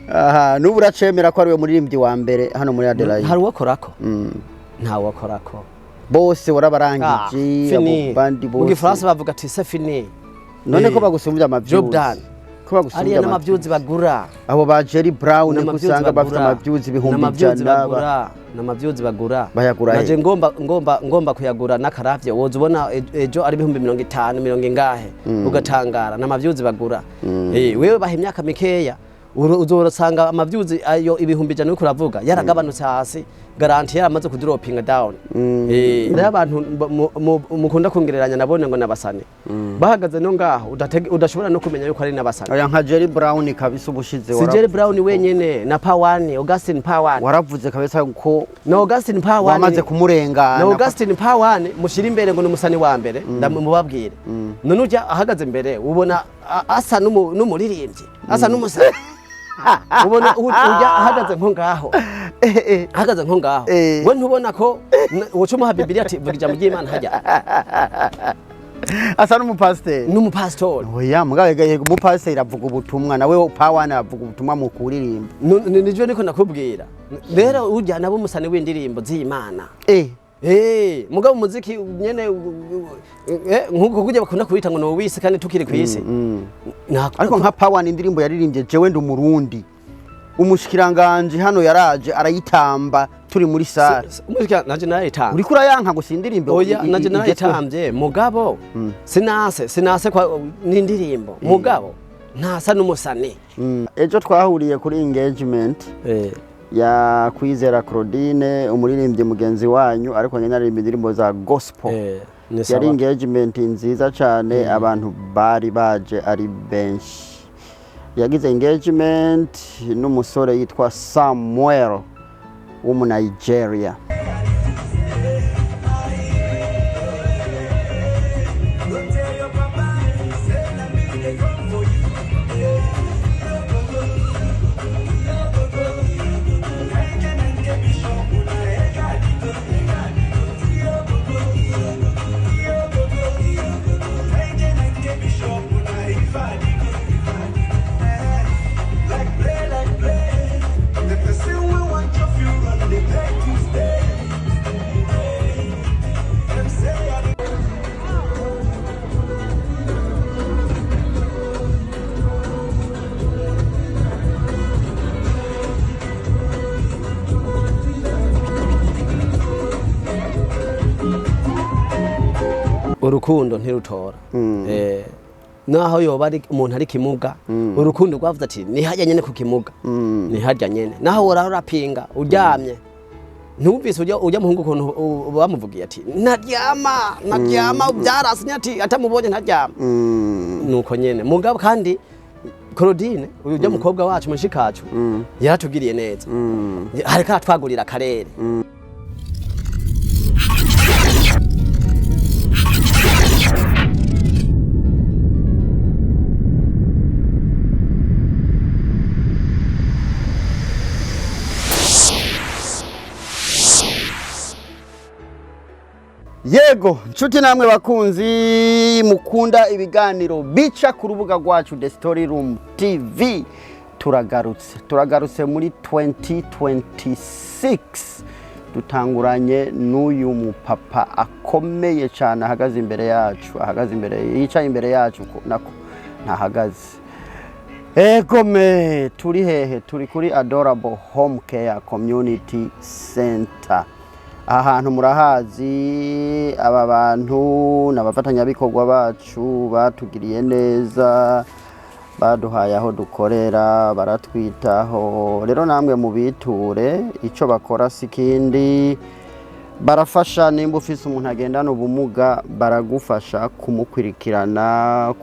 Aha, n'ubu uracemera ko ari we muririmbyi wa mbere hano muri Adelaide? Hari uwakorako, nta wakorako. Bose warabarangije, abo Fini. bandi Mu bose. gifaransa bavuga ati c'est fini. None ko bagusumbya ama views? Job done. Ko bagusumbya Ariya ama n'ama views bagura. Abo ba Jerry Brown ko N'ama views usanga bafite bagura. ama views ibihumbi N'ama views 100 bagura, n'ama views bagura. Bayagura he? Naje ngomba kuyagura n'akaravyo, woza ubona ejo ari 50,000, mirongo ingahe, ugatangara. N'ama views bagura. Wewe baha imyaka mikeya, uzorasanga ama views ayo 100,000 uriko uravuga yaragabanutse hasi, garantie yaramaze kudropinga down. Rero abantu mukunda kongereranya nabone ngo nabasane bahagaze no ngaho, udashobora no kumenya yuko ari nabasane. Oya, nka Jerry Brown kabisa ubushize Si Jerry Brown wenyene, na Pawani, Augustin Pawani. Waravuze kabisa ko Na Augustin Pawani wamaze kumurengana. Na Augustin Pawani mushira imbere ngo numusani wa mbere, ndamubabwire. None ujya ahagaze imbere ubona asa n'umuririmbyi, asa n'umusani? Ubona ujya ahagaze nko ngaho, ahagaze nko ngaho, we ntubona ko woca umuha Bibiliya ati vuga ijambo ry'Imana hajya? Asa n'umupasiteri. N'umupasitori. Oya, mugabo yego, umupasiteri avuga ubutumwa, nawe Pawani avuga ubutumwa mu kuririmba. Nivyo niko nakubwira. Rero ujya nabo umusani w'indirimbo z'Imana. Mugabo umuziki nyene, nkuko kujya bakunda kuwita ngo ni uw'isi kandi tukiri kw'isi. Ariko nka Pawani, indirimbo yaririmbye "Jewe ndi Umurundi", umushikiranganje hano yaraje arayitamba turi muri salle. Umuziki nanje narayitambye. Uriko urayanka gusa indirimbo Oya, nanje igezweho. Narayitambye, mugabo sinase kwa n'indirimbo, mugabo ntasa n'umusani. Ejo twahuriye kuri engagement ya Kwizera Claudine, umuririmbyi mugenzi wanyu, ariko nyine aririmba indirimbo za gospel. Ni sawa. Yari engagement nziza cyane, abantu bari baje ari benshi. Yagize engagement n'umusore yitwa Samuel w'umunigeria. Go tell your papa, say na me dey come for you. Nanke nanke bishop na ega digo, ega digo. Nanke nanke bishop na ifa digo, ifa digo. Like play, like play. The person wey want your funeral dey beg to stay. Dem say I dey. Urukundo ntirutora. Naho yoba ari umuntu ari kimuga, urukundo rwavuze ati ni harya nyene ku kimuga, ni harya nyene. Naho worara urapinga uryamye, ntumvise ujya muhungu ukuntu bamuvugiye ati ntaryama, ntaryama, byarasinye ati atamubonye ntaryama. Nuko nyene. Mugabo kandi Claudine uyu ujya mukobwa wacu, mushikacu, yaratugiriye neza, hariko aratwagurira akarere. Yego, nshuti namwe bakunzi mukunda ibiganiro bica ku rubuga rwacu The Story Room TV, turagarutse muri 2026, dutanguranye n'uyu mupapa akomeye cyane ahagaze imbere yacu, ahagaze imbere, yicaye imbere yacu, nako ntahagaze. Egome, turi hehe? Turi kuri Adorable Home Care Community Center. Aha hantu murahazi, aba bantu ni abafatanyabikorwa bacu, batugiriye neza, baduhaye aho dukorera, baratwitaho. Rero namwe mubiture. Icyo bakora si ikindi, barafasha. Nimba ufise umuntu agendana ubumuga, baragufasha kumukurikirana,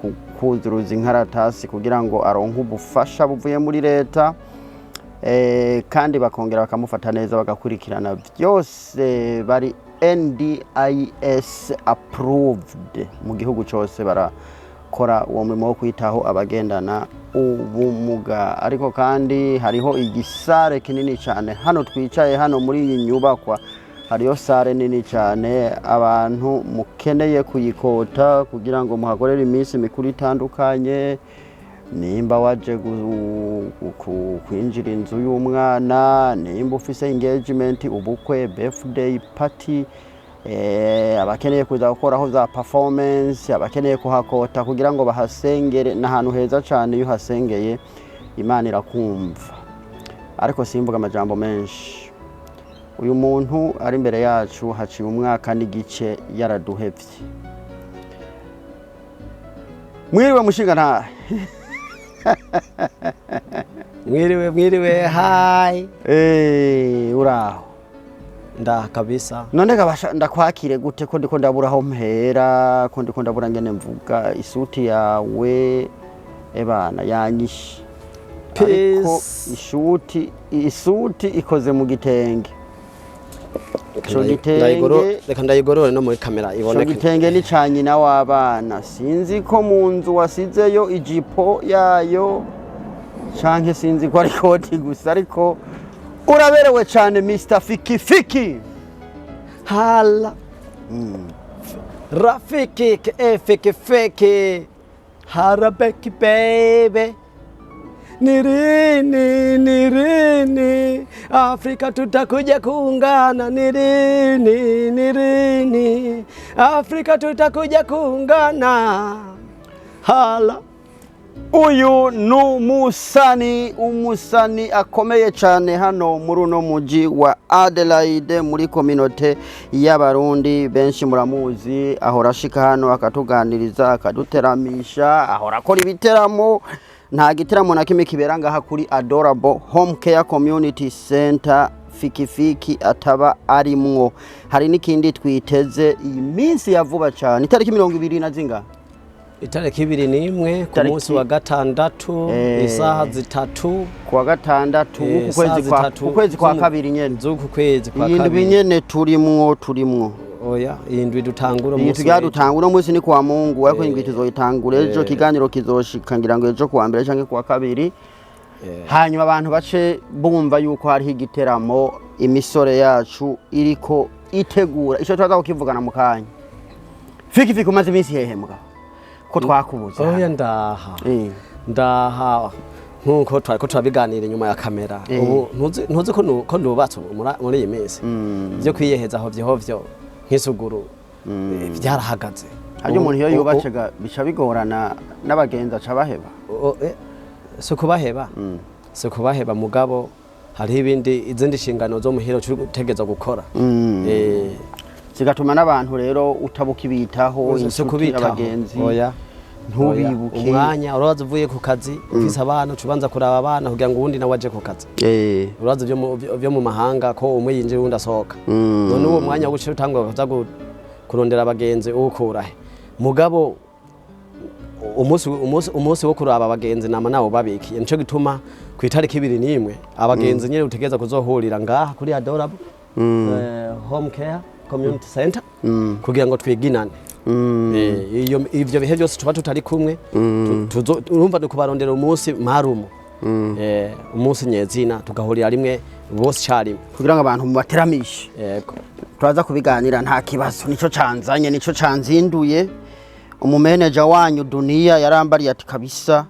kuzuruza inkaratasi kugira ngo aronke ubufasha buvuye muri leta, kandi bakongera bakamufata neza, bagakurikirana byose. Bari NDIS approved mu gihugu cyose, barakora uwo murimo wo kwitaho abagendana ubumuga. Ariko kandi hariho igisare kinini cyane hano twicaye, hano muri iyi nyubakwa hariyo salle nini cyane. Abantu mukeneye kuyikota kugira ngo muhakorere iminsi mikuru itandukanye. Nimba waje kwinjira inzu y'umwana, nimba ufise engagement, ubukwe, birthday party, abakeneye kuza gukoraho za performance, abakeneye kuhakota kugira ngo bahasengere, ni ahantu heza cyane. Iyo uhasengeye Imana irakumva. Ariko simvuga amajambo menshi. Uyu muntu ari imbere yacu haciye umwaka n'igice yaraduhevye. Mwiriwe, mushinga ntahe. Mwiriwe, mwiriwe, hi. Uraho? Ndaha kabisa. None gabasha ndakwakire gute, ko ndiko ndabura aho mpera, ko ndiko ndabura ngene mvuga? Isuti yawe ebana yanyishe, ariko Peace. Isuti ikoze mu gitenge. Ico gitenge Reka ndayigorore no muri kamera ico iboneke. gitenge ni ca nyina w'abana. Sinzi ko mu nzu wasizeyo ijipo yayo canke sinzi ko ari koti gusa, ariko uraberewe cane, Mr Fiki Fiki. Hala rafiki ke fiki fiki harabeki baby. Ni lini, ni lini Afrika tutakuja kuungana? Ni lini, ni lini Afrika tutakuja kuungana? Hala. Uyu ni umusani, umusani akomeye cyane hano muri uno muji wa Adelaide, muri kominote y'Abarundi. Benshi muramuzi, ahora ashika hano akatuganiriza, akaduteramisha, ahora akora ibiteramo. Nta giteramo na kimwe kibera ngaha kuri Adorable Home Care Community Center Fikifiki ataba arimwo. Hari n'ikindi twiteze iyi minsi ya vuba cyane, itariki 20 na zingahe? Itariki 21 ku munsi wa gatandatu, isaha 3. Kuwa gatandatu w'uku Isaha kwezi kwa 3 ukwezi kwa kabiri nyene. Z'uku kwezi kwa Iyi ndwi kabiri. nyene turimwo. Oya, iyi ndwi dutangura Iyi umunsi tugira w'ejo. dutangura uno munsi ni kuwa Mungu, ariko indwi tuzoyitangura ejo. Kiganiro kizoshika ngira ngo ejo kuwa mbere canke kuwa kabiri, hanyuma abantu bace bumva yuko hariho igiteramo imisore yacu iriko itegura. Ico turaza kukivugana mu kanya. Fiki Fiki, umaze iminsi hehe mbwa, ko twakubuze? Oya, ndaha. Ndaha, nkuko twariko turabiganira inyuma ya kamera. Ubu ntuzi ko ko nubatse ubu muri iyi minsi byo kwiyeheza hovyo hovyo nk'isuguru, byarahagaze. Harya umuntu iyo yubatse bica bigorana, n'abagenzi aca baheba. Si ukubaheba, si ukubaheba, mugabo hariho ibindi, izindi nshingano zo muhira uca utegerezwa gukora. Zigatuma n'abantu rero utabuka ibitaho, Si inshuti, ukubitaho. abagenzi Oya. ntubibuke. Oya. Umwanya urabaza, uvuye ku kazi ufise abana, uca ubanza kuraba abana kugira ngo uwundi nawe aje ku kazi. Urazi vyo mu mahanga ko umwe yinjira uwundi asohoka. None uwo mwanya wo guca utangura kuza kurondera abagenzi uwukurahe? Mugabo umunsi wo kuraba abagenzi nama nawo babikiye. Nico gituma ku itariki 21 abagenzi nyene utegereza kuzohurira ngaha kuri Adorable Home Care Community Center kugira ngo twiginane. Iyo ivyo bihe byose tuba tutari kumwe, urumva ni kubarondera umunsi marumo, umunsi nyezina, tugahurira rimwe bose carimwe. Kugira ngo abantu mubateramishe. Yego. Turaza kubiganira, nta kibazo. Nico canzanye, nico canzinduye. Umumeneja wanyu Duniya yarambariye ati kabisa,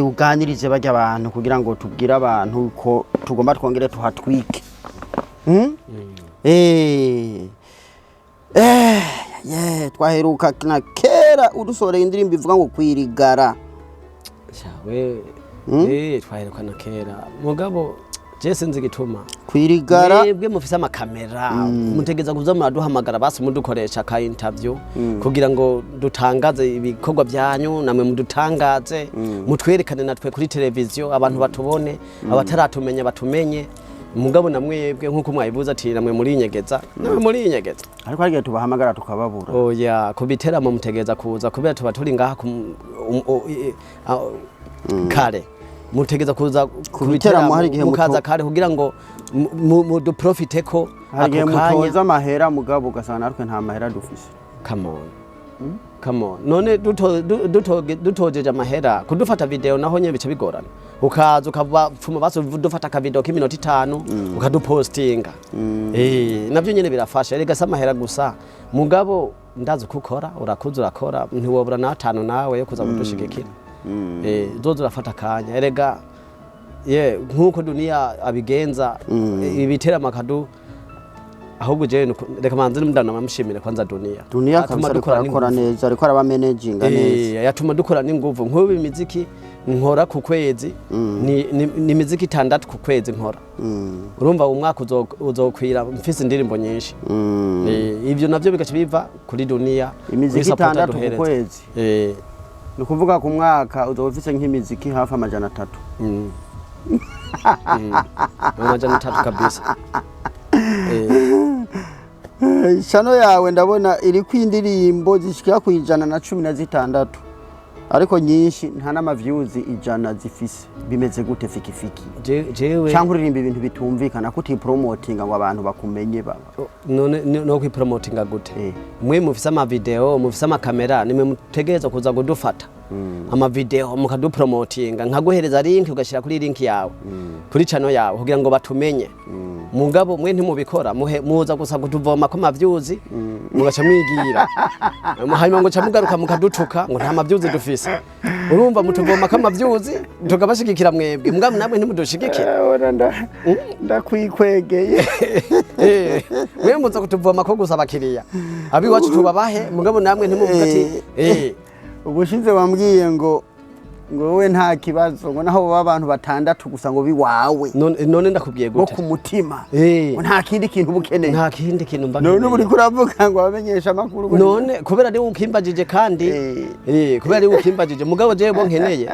uganirize barya abantu kugira ngo tubwire abantu ko tugomba twongere tuhatwike. Yeah, twaheruka na kera udusoreye indirimbo ivuga ngo kwirigara. Shawe, twaherukana kera, mugabo je sinzi igituma. Kwirigara. Mwebwe mufise amakamera mutegeza kuza muraduhamagara, basi mudukoresha ka interview kugira ngo dutangaze ibikorwa byanyu, namwe mudutangaze, mutwerekane natwe kuri televiziyo, abantu batubone, abataratumenya batumenye. Mugabo namwebwe nkuko mwabivuze ati namwe murinyegeza, namwe murinyegeza. Ariko hari igihe tubahamagara tukababura. Oya, ku biteramo mutegeza kuza kubera tuba turi ngaha kare, mutegeza kuza Ku biteramo hari igihe mukaza kare kugira ngo muduprofite ko Hari igihe ako kanya. mutoza amahera, mugabo ugasanga natwe nta mahera dufise. Come on, come on. None dutojeje amahera kudufata video naho nyene bica bigorana. Ukaza ukabapfuma basi dufata akavideo k'iminota 5 ukadupostinga, navyo nyene birafasha. Erega si amahera gusa, mugabo ndazi uko ukora, urakuza urakora, ntiwobura n'atanu nawe yo kuza kudushigikira. Uzoza urafata akanya, erega ye nkuko Dunia abigenza, ibiteramo akadu. Ahubwo jewe reka manze ndanamushimire kwanza Dunia. Dunia Atuma kabisa, ariko dukora arakora n'inguvu. neza, ariko araba managinga neza. Yatuma dukora n'inguvu. Nk'ubu imiziki nkora ku kwezi ni imiziki 6 ku kwezi nkora. Urumva umwaka uzokwira mfise indirimbo nyinshi. Ivyo navyo bigaca biva kuri Dunia, Imiziki kuri support 6 ku aduhereza. kwezi? Ni ukuvuga ku mwaka uzoba ufise nk'imiziki hafi 300. 300 kabisa. Channel yawe ndabona iriko indirimbo zishika ku 116, ariko nyinshi nta n'ama views 100 zifise. Bimeze gute, Fikifiki? Jewe Cyangwa uririmba ibintu bitumvikana, ko utipromotinga ngo abantu bakumenye baba? None no kwipromotinga gute? Mwe mufise amavideo, mufise amakamera, nimwe mutegerezwa kuza kudufata amavideo mukadupromotinga, nkaguhereza link ugashyira kuri link yawe, kuri channel yawe, kugira ngo batumenye. Mugabo mwe ntimubikora, muza gusa kutuvoma ko ma views, mugaca mwigira, hanyuma ngo ca mugaruka mukadutuka ngo nta ma views dufise. Urumva mutuvoma ko ama views, tukabashigikira mwebwe, mugabo namwe ntimudushigikira. Ndakwikwegeye. Mwe muza kutuvoma ko gusa abakiriya abiwacu tubabahe, mugabo namwe ntimuvuga ati Ubushize wambwiye ngo wowe nta kibazo, ngo naho baba abantu batandatu gusa ngo biwawe None ndakubwiye bo gute? ku mutima, ngo nta kindi kintu uba ukeneye. Nta kindi kintu mba None ubu nkeneye. uriko uravuga ngo abamenyesha amakuru ngo None kubera ari ukimbajije kandi, kubera ari ukimbajije, mugabo jewe bo nkeneye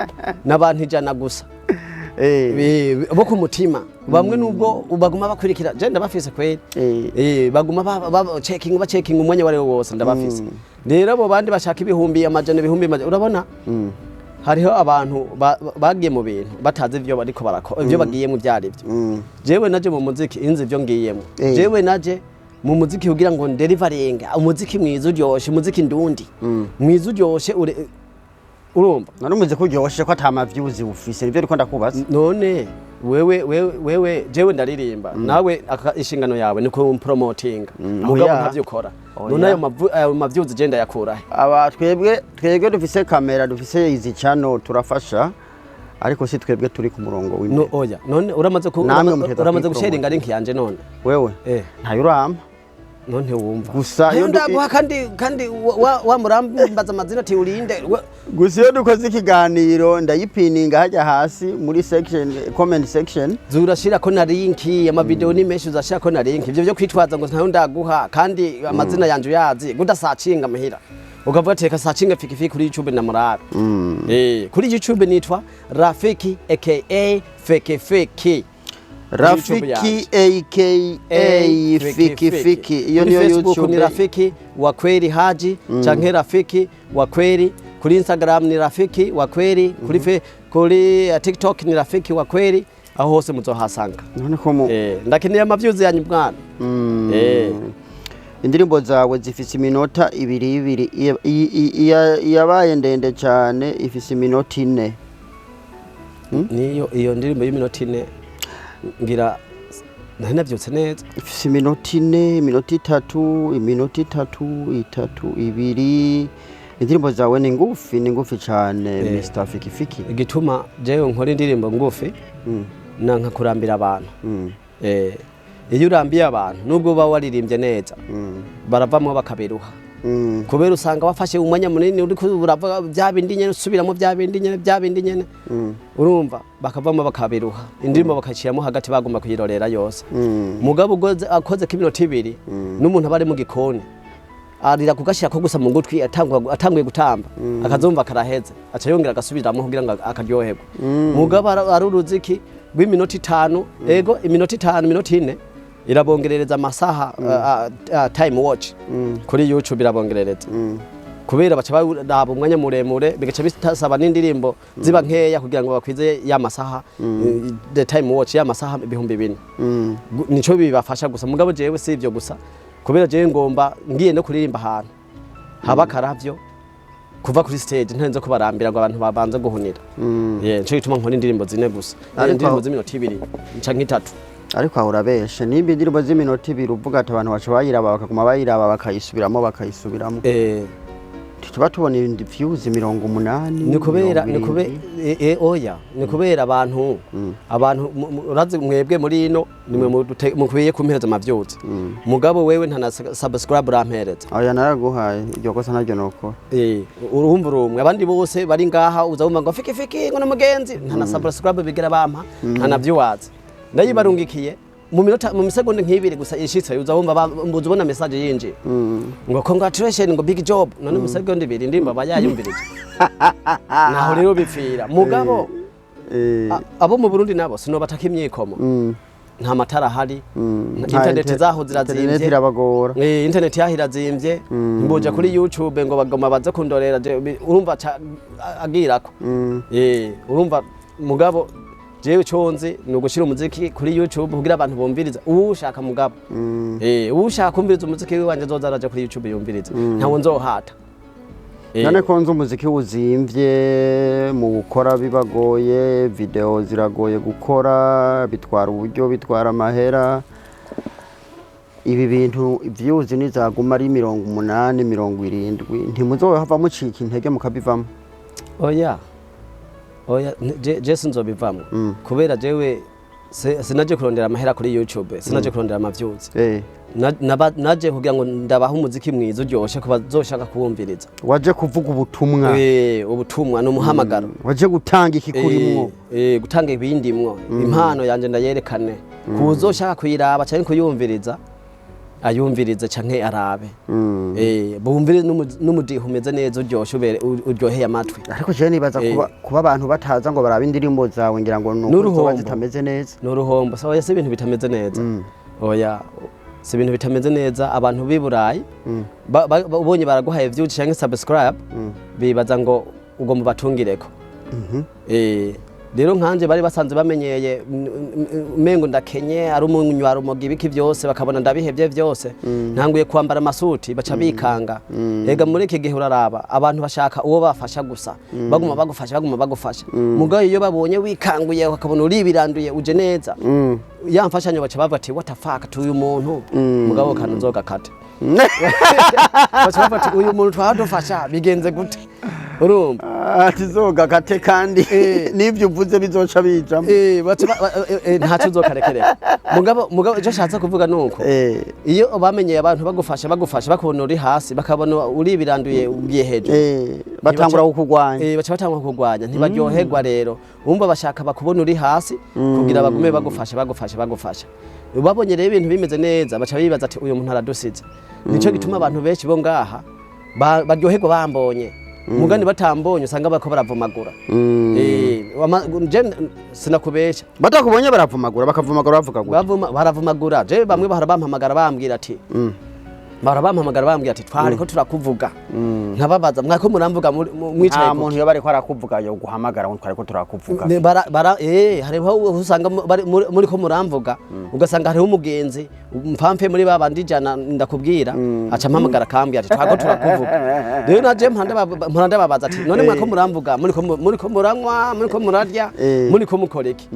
n'abantu 100 gusa. Bo ku mutima bamwe, nubwo baguma bakurikira, je ndabafise kweri. Baguma ba checking, ba checking umwanya wari wose, ndabafise. Rero abo bandi bashaka ibihumbi amajana, ibihumbi amajana, urabona hariho abantu bagiye mu bintu batazi ivyo bariko barakora, ivyo bagiyemo ivyo ari byo. Jewe naje mu muziki inzi ivyo ngiyemo. Jewe naje mu muziki kugira ngo ndeliveringe umuziki mwiza uryoshe, umuziki ndundi mwiza uryoshe, urumva. None umeze ko uryoshe ko ata ma views ufise? Nivyo ariko ndakubaza. None wewe jewe ndaririmba, nawe inshingano yawe ni kumpromotinga, mugabo Oya. ntavyo ukora. Oya. None ayo ma views je ndayakurahe? Aba twebwe dufise kamera, dufise izi channel, turafasha, ariko si twebwe turi ku murongo w'imbere. No, oya, none uramaze ku Namwe mutegeka uramaze kwipromote. gusharinga link yanje none? Wewe ntayo urampa. None wumva Gusa iyo iyo ndaguha kandi wa murambaza amazina ati urinde Gusa iyo dukoze ikiganiro ndayipininga hajya hasi muri section, comment section. Zurashirako na link, amavideo ni menshi, uzashirako na link. Ivyo byo kwitwaza ngo ntayo ndaguha kandi amazina yanje uyazi, gudasacinga muhira ukavuga ati reka sacinga Fikifiki kuri YouTube na murabe. Kuri YouTube nitwa Rafiki aka Fekifiki. YouTube Rafiki yanje. aka Fiki Fiki, iyo Kuri niyo Facebook YouTube. Ni Rafiki wa Kweli Haji canke Rafiki wa Kweli. Kuri Instagram ni Rafiki wa Kweli, kuri TikTok ni Rafiki wa Kweli. Aho hose muzohasanga. None ko mu Ndakeneye ama views yanyu mwana. Indirimbo zawe zifise iminota ibiri ibiri, iyabaye ndende cyane ifise iminota 4. Niyo iyo ndirimbo y'iminota 4 ngira nari navyutse neza. Ifise iminota 4, iminota 3, iminota 3, 3, 2. Indirimbo zawe ni ngufi, ni ngufi cyane, Mr Fikifiki. Igituma jewe nkora indirimbo ngufi, nanka kurambira abantu. Iyo urambiye abantu, nubwo uba waririmbye neza, baravamwo bakabiruha, kubera usanga wafashe umwanya munini uriko uravuga bya bindi nyene, usubiramo bya bindi nyene, bya bindi nyene. Urumva bakavamo bakabiruha, indirimbo bakayiciramo hagati, bagomba kuyirorera yose. Mugabo ugoze akoze k'iminota 2, n'umuntu aba ari mu gikoni arira kugashyira ko gusa mu gutwi, atanguye gutamba, akazumva karaheze, aca yongera agasubiramo kugira ngo akaryoherwe. Mugabo ari uruziki rw'iminota 5, ego iminota 5, iminota 4 irabongerereza amasaha, time watch kuri YouTube irabongerereza, kubera baca baraba umwanya muremure, bigaca bisaba n'indirimbo ziba nkeya kugira ngo bakwize ya masaha, the time watch ya masaha 4000. Nico bibafasha gusa. Mugabo jewe si ivyo gusa, kubera jewe ngomba ngiye no kuririmba ahantu haba akaravyo, kuva kuri stage ntarinze kubarambira ngo abantu babanze guhunira. Yeah, nico gituma nkora indirimbo 4 gusa. Indirimbo z'iminota 2 canke 3. Ariko aho urabeshe. Nimba indirimbo z'iminota 2 uvuga ati abantu baca bayiraba, bakaguma bayiraba, bakayisubiramo, bakayisubiramo, Tuba tubona ibindi views 80. Ni kubera ni 70. Oya, ni kubera abantu urazi mwebwe muri ino nimwe mukwiye kumpereza ama views, mugabo wewe nta na subscribe urampereza. Oya, naraguhaye, iryo kosa naryo nokora. Urumva urumwe, abandi bose bari ngaha uza wumva ngo fiki fiki ngo n'umugenzi, nta na subscribe bigera bampa, nta na viewers. Ndayibarungikiye mu minota, mu misegonda nk'ibiri gusa ishitse, uza wumva uza ubona message yinjiye ngo congratulation, ngo big job. None mu segonda 2 ndimba bayayumvirije? Naho rero bipfira, mugabo abo mu Burundi nabo sinobataka imyikomo. Nta matara ahari, internet zaho internet zirazimvye. Irabagora. Internet yaho irazimvye, mboja kuri YouTube ngo bagoma baze kundorera, urumva agirako. Urumva, mugabo jewe ico nzi ni ugushira umuziki kuri YouTube kugira abantu bumviriza uwushaka. Mugabo uwushaka kumviriza umuziki wanje azoza araja kuri YouTube yumvirize, ntawo nzohata. None ko nzi umuziki uzimvye mu gukora, bibagoye, video ziragoye gukora, bitwara uburyo, bitwara amahera, ibi bintu views nizaguma ari 80, 70, ntimuzohava mucika intege mukabivamo? Oya, oya, je sinzobivamwo, kubera jewe sinaje kurondera amahera kuri YouTube, sinaje kurondera ama views. Naje kugira ngo ndabaha umuziki mwiza uryoshe ku bazoshaka kuwumviriza. Waje kuvuga ubutumwa. Ubutumwa ni umuhamagaro. Waje gutanga ikikurimwo. Gutanga ibindimwo, impano yanje ndayerekane kuzoshaka kuyiraba canke kuyumviriza, ayumvirize canke arabe. Bumvire n'umudiho umeze neza, uryoshe, uryoheye amatwi. Ariko jewe nibaza kuba abantu bataza ngo barabe indirimbo zawe, ngira ngo nuko N'uruhombo. zoba zitameze neza. Ni uruhombo. Sawa, si ibintu bitameze neza. Oya, si ibintu bitameze neza. Abantu b'i Burayi ubonye baraguhaye views canke subscribe, bibaza ngo ugomba batungireko. Rero nkanje bari basanzwe bamenyeye umengo ndakenye, ari umunywa rumogi, ibiki byose, bakabona ndabihevye byose, ntanguye kwambara amasuti, baca bikanga. Ega muri iki gihe uraraba abantu bashaka uwo bafasha gusa, baguma bagufasha, baguma bagufasha. Mugabo iyo babonye wikanguye, bakabona uribiranduye, uje neza, ya mfashanyo baca bavuga ati what the fuck, tuyu muntu. Mugabo kantu nzogakata, baca bavuga ati uyu muntu twadufasha bigenze gute? Urumva? Ati kate, kandi n'ibyo uvuze bizoca bijamo. Baca ntacyo nzokarekerera. Mugabo icyo ashatse kuvuga nuko iyo bamenyeye abantu bagufasha, bagufasha, bakabona uri hasi, bakabona uri biranduye, ugiye hejuru, Batangura kukurwanya. Baca batangura kukurwanya, ntibaryoherwa. Rero wumva bashaka bakubona uri hasi kugira bagume bagufasha, bagufasha, bagufasha. Babonye rero ibintu bimeze neza, baca bibaza ati uyu muntu aradusize. Nico gituma abantu benshi bo ngaha baryoherwa bambonye, mugani batambonye usanga bariko baravumagura. Je sinakubesha. Batakubonye baravumagura, bakavumagura bavuga gutya? Baravumagura. Je bamwe bahora bampamagara bambwira ati, bahora bampamagara bambwira ati twariko turakuvuga. Nkababaza, mwako muramvuga mwicaye Nta kuki? muntu iyo bariko arakuvuga yo guhamagara ngo twariko turakuvuga. Hariho usanga muriko muramvuga, ugasanga hariho umugenzi mpampe muri babandi 100 ndakubwira, aca mpamagara akambwira ati twako turakuvuga. Rero naje mpora ndababaza ati none mwako muramvuga muriko muranywa, muriko murarya, muriko mukora iki?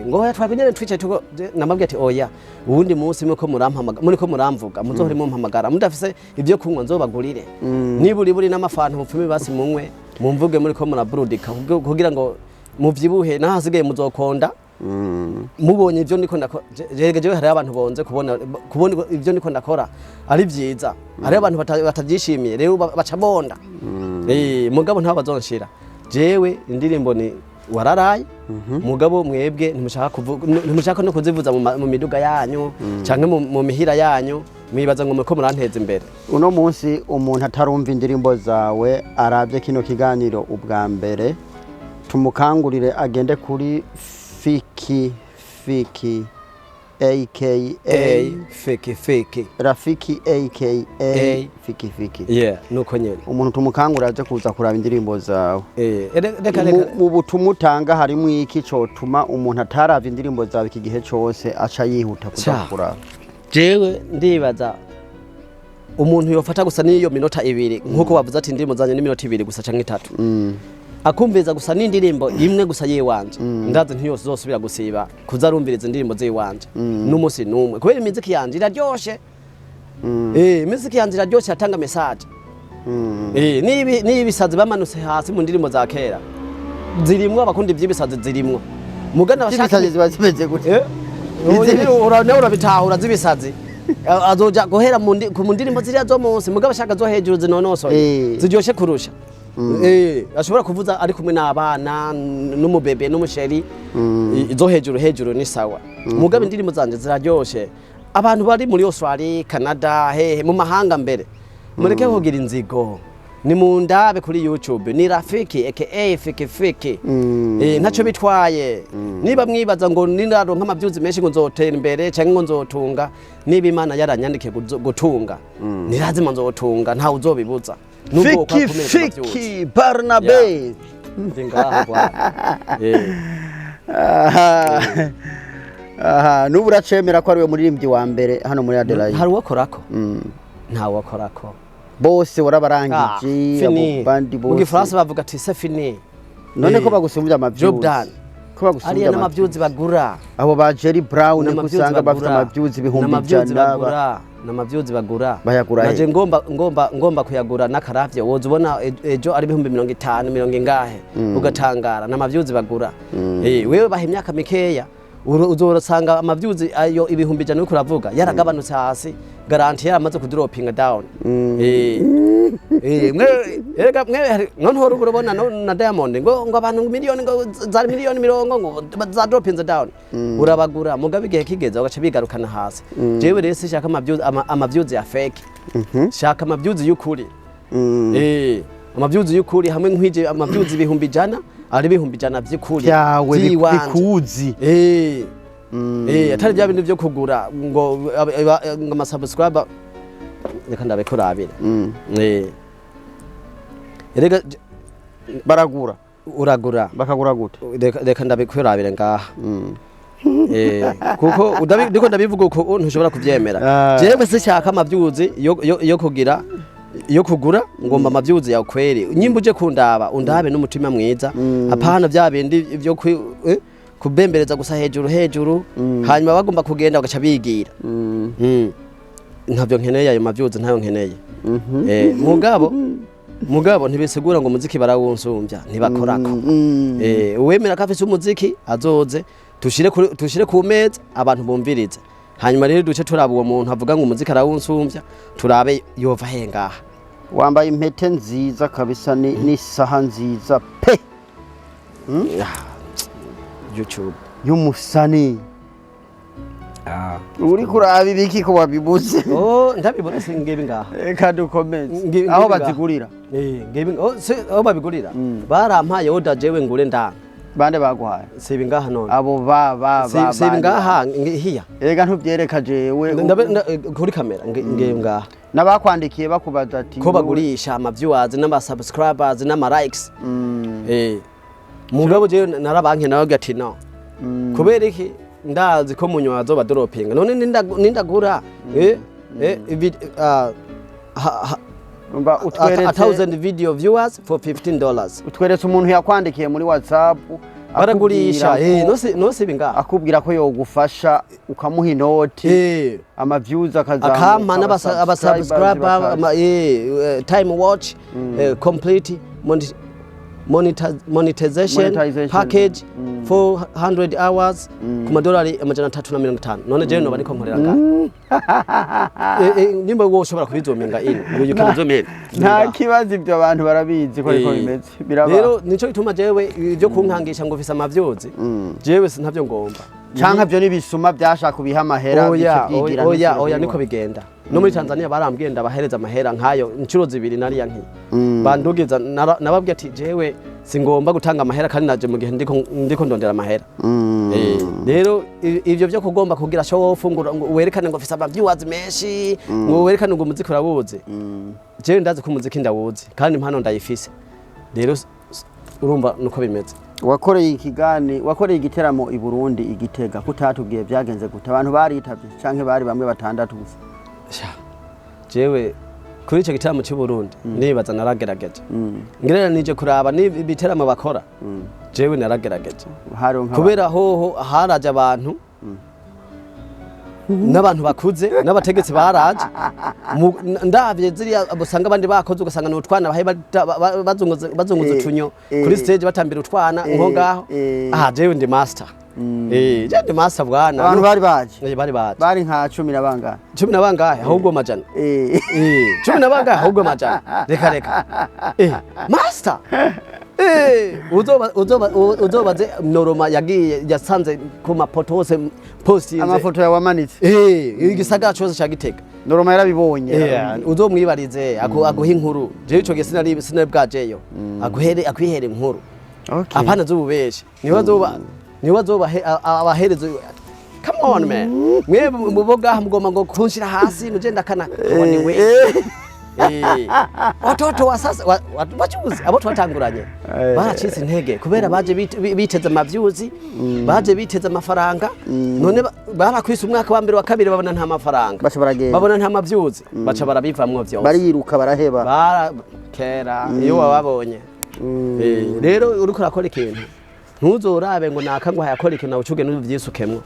Ngo oya, twako nyene twicaye tuko. Namabwiye ati oya, uwundi munsi muriko murampamaga, muriko muramvuga, muzohore mumpamagara mudafise ibyo kunywa, nzobagurire niba uri buri n'amafanta, mupfume basi munywe, mumvuge muriko muraburudika kugira ngo muvyibuhe, naho hasigaye muzokonda mubonye ivyo ndiko ndakora. Jewe hariho abantu bonze kubona ivyo ndiko ndakora ari vyiza, hariho abantu batavyishimiye, rero baca bonda. Mugabo ntabo bazonshira. Jewe indirimbo ni wararaye, mugabo mwebwe ntimushaka kuvuga, ntimushaka no kuzivuza mu miduga yanyu canke mu mihira yanyu, mwibaza ngo muriko muranteza imbere. Uno munsi umuntu atarumva indirimbo zawe, arabye kino kiganiro ubwa mbere, tumukangurire agende kuri Fiki Fiki aka A fiki fiki. Rafiki aka A. Fiki Fiki. Yeah, nuko nyene. Umuntu tumukangurira aje kuza kuraba indirimbo zawe. Reka reka. Mu butumwa utanga harimo iki cotuma umuntu ataravye indirimbo zawe iki gihe cose aca yihuta kuza Ca. kuraba? Jewe ndibaza umuntu yofata gusa n'iyo minota 2, nkuko wavuze ati indirimbo zanje n'iminota 2 gusa canke 3, akumviriza gusa n'indirimbo imwe gusa yiwanje, ndazi ntiyose uzosubira gusiba kuza arumviriza indirimbo ziwanje n'umunsi n'umwe, kubera imiziki yanje iraryoshe. Imiziki yanje iraryoshe, yatanga message. N'ibisazi bamanutse hasi mu ndirimbo za kera zirimwo, abakunda ivy'ibisazi zirimwo mugana abashaka. Ibisazi ziba zimeze gute? Nawe urabitahura z'ibisazi. Azoja guhera ku ndirimbo ziriya zo munsi, mugabo ashaka zo hejuru zinonosoye, ziryoshe kurusha. Ashobora kuvuza ari kumwe n'abana, n'umubebe, n'umusheri. Izo hejuru hejuru ni sawa, mugabo indirimbo zanje ziraryoshe. Abantu bari muri Australia, Canada, hehe mu mahanga mbere, mureke kugira inzigo, ni mundabe kuri YouTube ni Rafiki aka Fiki Fiki. Ntacyo bitwaye niba mwibaza ngo ninaronka amavyuzi menshi ngo nzotera imbere cyangwa ngo nzotunga. Niba Imana yaranyandikiye gutunga, ni lazima nzotunga, ntawe uzobibuza. Nubwo Fiki wokora kumeneka amavyuzi. Fiki Barnabe. Ndi ngaha bwana. Aha. Aha, n'ubu uracemera ko ari we muririmbyi wa mbere hano muri Adelaide? Hari uwakorako, ntawe wakorako. Bose warabarangije, abo Fini. bandi Mu bose? gifaransa bavuga ati c'est fini. None ko bagusumbya amavyuzi? Job done. Ko bagusumbya Ariya n'amavyuzi bagura. Abo ba Jerry Brown ko N'amavyuzi usanga bafite bagura. amavyuzi ibihumbi N'amavyuzi 100 bagura, n'amavyuzi bagura. Bayagura he? Naje ngomba kuyagura n'akaravyo, woza ubona ejo ari 50,000, mirongo ingahe, ugatangara. N'amavyuzi bagura. Wewe baha imyaka mikeya, uzorosanga amavyuzi ayo 100,000 uriko uravuga yaragabanutse hasi, garantie yaramaze kudropinga down. Mwe erega mwe none uhora urabona na Diamond ngo abantu ngo miliyoni, ngo zari miliyoni mirongo, ngo za dropinze down. Urabagura, mugabo igihe kigeze bagaca bigarukana hasi. Jewe rero sinshaka amavyuzi amavyuzi ya fake, shaka amavyuzi y'ukuri. Amavyuzi y'ukuri hamwe nkwije amavyuzi 100,000, ari 100,000 vy'ukuri Vyawe vy'iwanje. bikuzi. Atari bya bindi byo kugura ngo ngo ama subscriber. Reka ndabikurabira. Erega Baragura? Uragura. Bakagura gute? Reka ndabikurabire ngaha. Kuko ndiko ndabivuga uko ntushobora kuvyemera. Jewe sinshaka amavyuzi yo kugira, yo kugura. Ngomba amavyuzi ya kweri. Nyimba uje kundaba, undabe n'umutima mwiza, apana vya bindi vyo kubembereza gusa hejuru hejuru, hanyuma bagomba kugenda bagaca bigira. Ntabyo nkeneye, ayo mavyuzi ntayo nkeneye. Mugabo ntibisigura ngo umuziki barawunsumbya, ntibakorako. Uwemera ko afise umuziki azoze tushire ku meza, abantu bumvirize, hanyuma rero duce turaba uwo muntu avuga ngo umuziki arawunsumbya, turabe yova he ngaha. Wambaye impete nziza kabisa, ni n'isaha nziza pe. YouTube. Y'umusani. Uri kuraba ibiki ko wabibuze? Oh, ndabibona, si ngibi ngaha. Reka dukomeze. Ngibi Aho ngaha. bazigurira? Ngibi, oh, si aho babigurira, barampaye order jewe ngure ndanga. Bande baguhaye? Sibi ngaha none. Abo ba Si ba sibi bande. ngaha, hiya. Erega ntubyereka jewe. Kuri kamera ngibi ngaha. N'abakwandikiye bakubaza ati Ko bagurisha ama viewers n'ama subscribers n'ama likes. Mugabo jewe narabanke nawe ati no. Kubera iki? Ndazi ko munywa azoba dropinga. None nindagura Umva, a utweretse thousand video viewers for $15. Utweretse umuntu yakwandikiye muri WhatsApp Baragurisha. akubwira No sibi ngaha. Akubwira ko yogufasha ukamuha inoti, ama views akazamuka, Akampa n'aba aba-subscribers subscriber, bakaza. Time watch, complete monetization, Monetization. package 400 hours ku madolari 350. None jewe noba niko nkorera ngaha? Nimba wowe ushobora kubizominga in, you can zoom in. Nta kibazo, ibyo abantu barabizi ko ariko bimeze, biraba. Rero nico gituma jewe ibyo kunkangisha ngo ufise amavyuzi, jewe ntavyo ngomba. Canke byo n'ibisuma byashaka kubiha amahera, Oya. bice byigira Oya. ntusubire Oya, niko kubibona. bigenda. No muri Tanzania barambwiye ndabahereza amahera nkayo inshuro zibiri nariya nki bandugiza, nababwiye ati jewe singomba gutanga amahera, kandi naje mu gihe ndiko ndondera amahera. Rero ivyo vyo kugomba kugira show off ngo werekane ngo ufise ama viewers menshi, ngo werekane ngo umuziki urawuzi, jewe ndazi ko umuziki ndawuzi kandi impano ndayifise. Rero urumva nuko bimeze. Wakoreye ikigani, wakoreye igiteramo i Burundi, i Gitega, kutatubwiye byagenze gute? Abantu baritavye canke bari bamwe batandatu gusa? Sha, jewe kuri icyo gitaramo cy'u Burundi nibaza naragerageje, ngereranije kuraba n'ibiteramo bakora, jewe naragerageje. Hari nka Kubera hoho haraje abantu. N'abantu bakuze n'abategetsi baraje. Ndavye ziriya usanga abandi bakoze, ugasanga ni utwana bahe bazunguza utunyo kuri stage, batambira utwana nko ngaho. Ah, jewe ndi master, jewe ndi master, bwana. Abantu bari baje? Bari baje. Bari nka 10 na bangahe? 10 na bangahe? Ahubwo 100. 10 na bangahe? Ahubwo 100. Reka reka, master, uzobaze Noroma yagiye yasanze ku mapoto hose postinze. Amafoto yawe amanitse. Igisagara cyose ca Gitega. Noroma yarabibonye. Uzomwibarize aguhe inkuru. Jewe ico gihe sinari bwajeyo, aguhere akwihere inkuru. Apana z'ububeshi, niwe azoba abahereza. Come on man, mwe muboga mugomba ngo kunshira hasi mugenda kana ni we. Watoto wa sasa wachuzi abo twatanguranye baracitse intege kubera baje biteze amavyuzi, baje biteze amafaranga. None barakwise umwaka wa mbere, wa kabiri, babona nta mafaranga. Baca baragenda. Babona nta mavyuzi, baca barabivamwo vyose. Bariruka, baraheba. Bara kera iyo wababonye. Rero uriko urakora ikintu, ntuzorabe ngo naka ngo hayakora ikintu, nawe ucuge n'uvyisukemwo,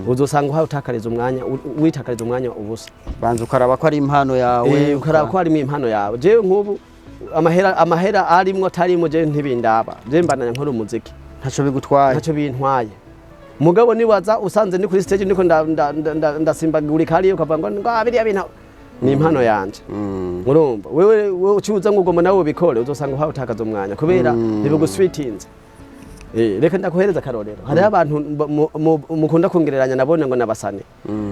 uzosanga uhaye utakariza umwanya, witakariza umwanya ubusa. Banza ukaraba ko ari impano yawe. Ukaraba ko harimo impano yawe. Jewe nk'ubu amahera arimwo atarimwo, jewe ntibindaba. Jewe mbandanya nkora umuziki. Ntaco bigutwaye. Ntacyo bintwaye. Mugabo niwaza usanze ni kuri stage niko ndasimbagurika hariya, ukavuga ngo ah, biriya bintu ni impano yanje. Urumva wewe ucuza ngo ugomba nawe ubikore, uzosanga uhawe utakaza umwanya kubera ntibiguswitinze. Reka ndakuhereza akarorero. Hariho abantu mukunda kungereranya nabone ngo nabasane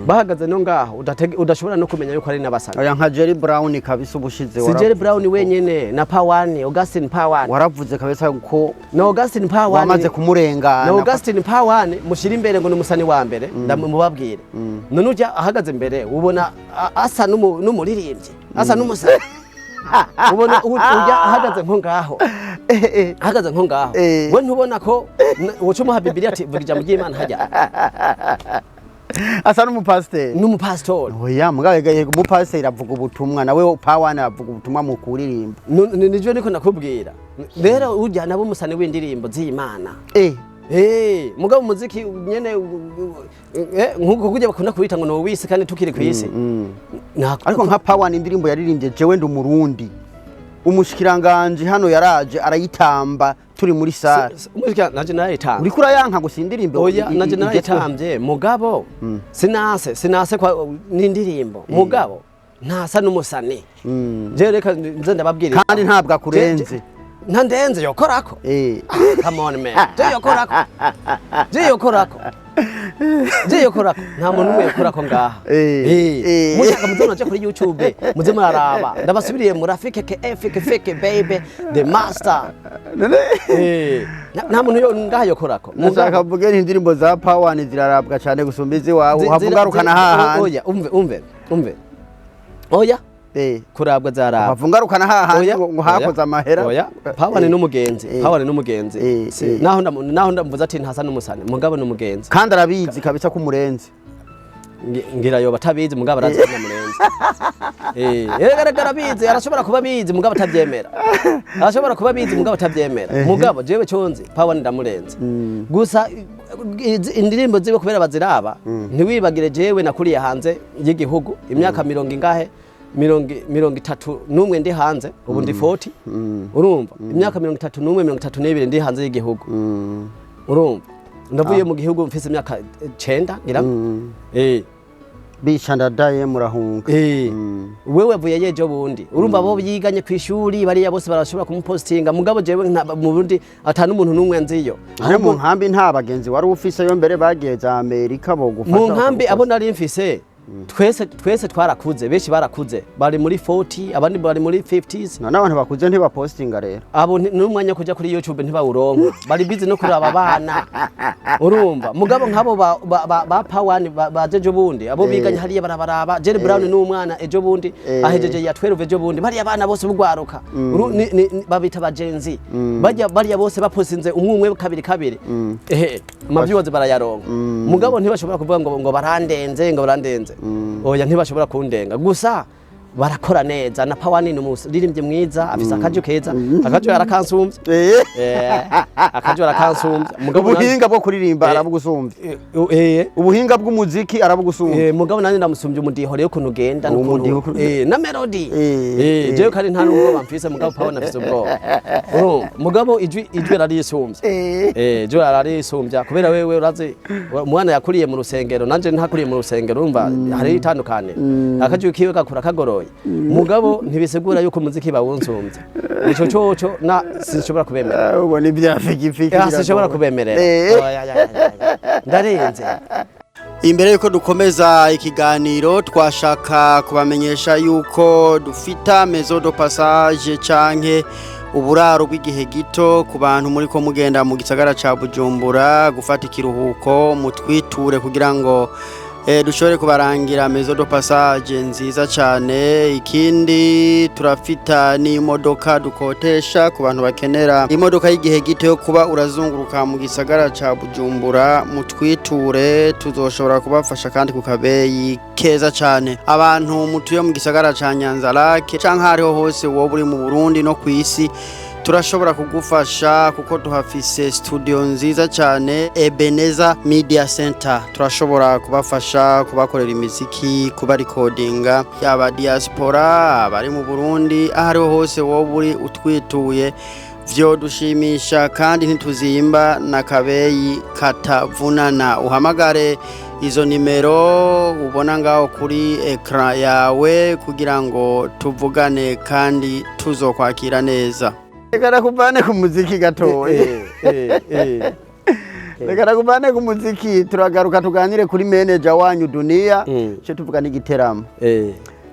bahagaze no ngaho, udashobora no kumenya yuko ari n'abasane. Oya, nka Jerry Brown kabisa ubushize. Si Jerry Brown wenyene, na Pawani, Augustin Pawani. Waravuze kabisa ko Na Augustin Pawani wamaze kumurengana. Na Augustin Pawani mushira imbere ngo ni umusani wa mbere, ndamubabwire. None ujya ahagaze imbere ubona asa n'umuririmbyi, asa n'umusani? Ubona ujya ahagaze nko ngaho, ahagaze nko ngaho, we ntubona ko uca umuha Bibiliya ati vuga ijambo ry'Imana hajya? Asa n'umupasiteri. N'umupasitori. Oya, mugabo yego, umupasiteri avuga ubutumwa, nawe Pawani avuga ubutumwa mu kuririmba. Nivyo niko nakubwira. Rero ujya nabo umusani w'indirimbo z'Imana. Mugabo umuziki nyene, nkuko kujya bakunda kuwita ngo ni uw'isi kandi tukiri kw'isi. Ariko nka Pawani, indirimbo yaririmbye "Jewe ndi Umurundi", umushikiranganje hano yaraje arayitamba turi muri salle. Umuziki nanje narayitambye. Uriko urayanka gusa indirimbo Oya, nanje igezweho. narayitambye, mugabo sinase kwa n'indirimbo, mugabo ntasa n'umusani. Je reka nze ndababwira. Kandi ntabwo akurenze. Ntandenze, yokorako. Come on man, je yokorako, je yokorako, je yokorako. Nta muntu umwe yokorako ngaha. Mushaka muze muraja kuri YouTube, muze muraraba. Ndabasubiriye, murafike ke fike fike baby the master. Nta muntu yo ngaha yokorako. Nashaka mvuge nti indirimbo za Pawani zirarabwa cyane gusumba iziwawe, uhava ugarukana hahandi. Oya, umve umve umve, oya. Kurabwa zarabwa. Uhava ungarukana hahandi Oya, ngo hakoze oya, amahera. Oya, Pawani n'umugenzi. Pawani n'umugenzi. Naho ndamuvuze ati ntasa n'umusani, mugabo n'umugenzi. Kandi arabizi kabisa ko umurenze. Ngira yoba atabizi, mugabo arazi ko namurenze. Erega arabizi, arashobora kuba abizi mugabo atabyemera. Arashobora kuba abizi mugabo atabyemera. Mugabo jewe conzi Pawani ndamurenze. Gusa indirimbo ziwe kubera baziraba, ntiwibagire jewe nakuriye hanze y'igihugu imyaka mirongo ingahe, 31 ndi hanze, ubu ndi 40. Urumva, imyaka 31, 32 ndi hanze y'igihugu. Urumva, ndavuye mu gihugu mfise imyaka 9 ngira. Bica ndadaye murahunga. Wewe avuye yejo bundi. Urumva abo yiganye ku ishuri bariya bose barashobora kumupostinga, mugabo jewe mu Burundi ata n'umuntu n'umwe nziyo. Ari mu nkambi nta bagenzi wari ufise yo mbere bagiye za Amerika bogufasha? Mu nkambi abo nari mfise twese twarakuze, benshi barakuze, bari muri 40, abandi bari muri 50s. None abantu bakuze ntibapostinga rero? Abo n'umwanya wo kuja kuri YouTube ntibawuronka, bari busy no kuraba abana. Urumva, mugabo nk'abo ba Pawani baje ejo bundi, abo biganye hariya barabaraba. Jerry Brown n'umwana ejo bundi ahejeje ya 12 ejo bundi. Bariya bana bose bugwaruka babita bagenzi bajya bariya bose baposinze umwe umwe, kabiri kabiri, ehe, amavyuzi barayaronka. Mugabo ntibashobora kuvuga ngo barandenze, ngo barandenze. Oya, ntibashobora kundenga. Gusa Barakora neza. Na Pawani ni umuririmbyi mwiza, afise akaju keza, akaju yarakansumvye. Akaju yarakansumvye. Mugabo Ubuhinga bwo kuririmba arabugusumbye. Ubuhinga bw'umuziki arabugusumbye. Mugabo nanjye ndamusumbye umudiho rero, ukuntu ugenda Umudiho n'ukuntu na melody. Jewe kandi nta n'ubwoba mfise, mugabo Pawani afise ubwoba. Urumva, mugabo ijwi ararisumbye. Ijwi ararisumbya kubera wewe urazi umwana yakuriye mu rusengero, nanje ntakuriye mu rusengero. Urumva hari itandukaniro, akajwi kiwe gakura kagoroye, mugabo ntibisigura yuko umuziki bawunsumbye. Ico coco na sinshobora kubemerera. Ah, ubona ibya fiki fiki. Sinshobora kubemerera. Oya, ya, ya, ya, ya. Ndarenze. Imbere yuko dukomeza ikiganiro, twashaka kubamenyesha yuko dufita maison de passage canke uburaro bw'igihe gito ku bantu muri ko mugenda mu gisagara ca Bujumbura gufata ikiruhuko. Mutwiture kugira ngo dushobore kubarangira maison de passage nziza cyane. Ikindi, turafita n'imodoka dukotesha ku bantu bakenera imodoka y'igihe gito yo kuba urazunguruka mu gisagara ca Bujumbura. Mutwiture, tuzoshobora kubafasha kandi ku kabeyi keza cyane. Abantu mutuye mu gisagara ca Nyanza-Lac canke ahariho hose wowe uri mu Burundi no kw'isi, turashobora kugufasha kuko tuhafise studio nziza cyane, Ebeneza Media Center. Turashobora kubafasha kubakorera imiziki, kubarikodinga, yaba diaspora, abari mu Burundi, aho ariho hose wowe uri utwituye vyo dushimisha, kandi ntituzimba na kabeyi katavunana. Uhamagare izo nimero ubona ngaho kuri écran yawe kugira ngo tuvugane, kandi tuzokwakira neza. Reka nakuvane ku muziki gatoya. Reka nakuvane ku muziki, turagaruka tuganire kuri manager wanyu Dunia, cyo tuvuga n'igiteramo.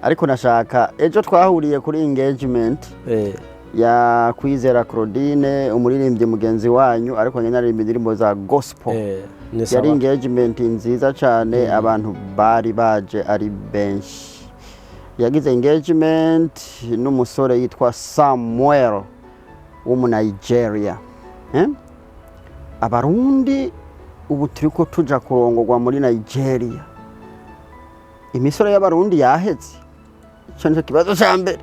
Ariko nashaka, ejo twahuriye kuri engagement ya Kwizera Claudine, umuririmbyi mugenzi wanyu, ariko nyine aririmba indirimbo za gospel. Ni Yari sawa. engagement nziza cyane, abantu bari baje ari benshi. Yagize engagement n'umusore yitwa Samuel w'umunigeria, eh? Abarundi ubu turiko tuja kurongorwa muri Nigeria, imisore y'abarundi yaheze? Ico nico kibazo ca mbere.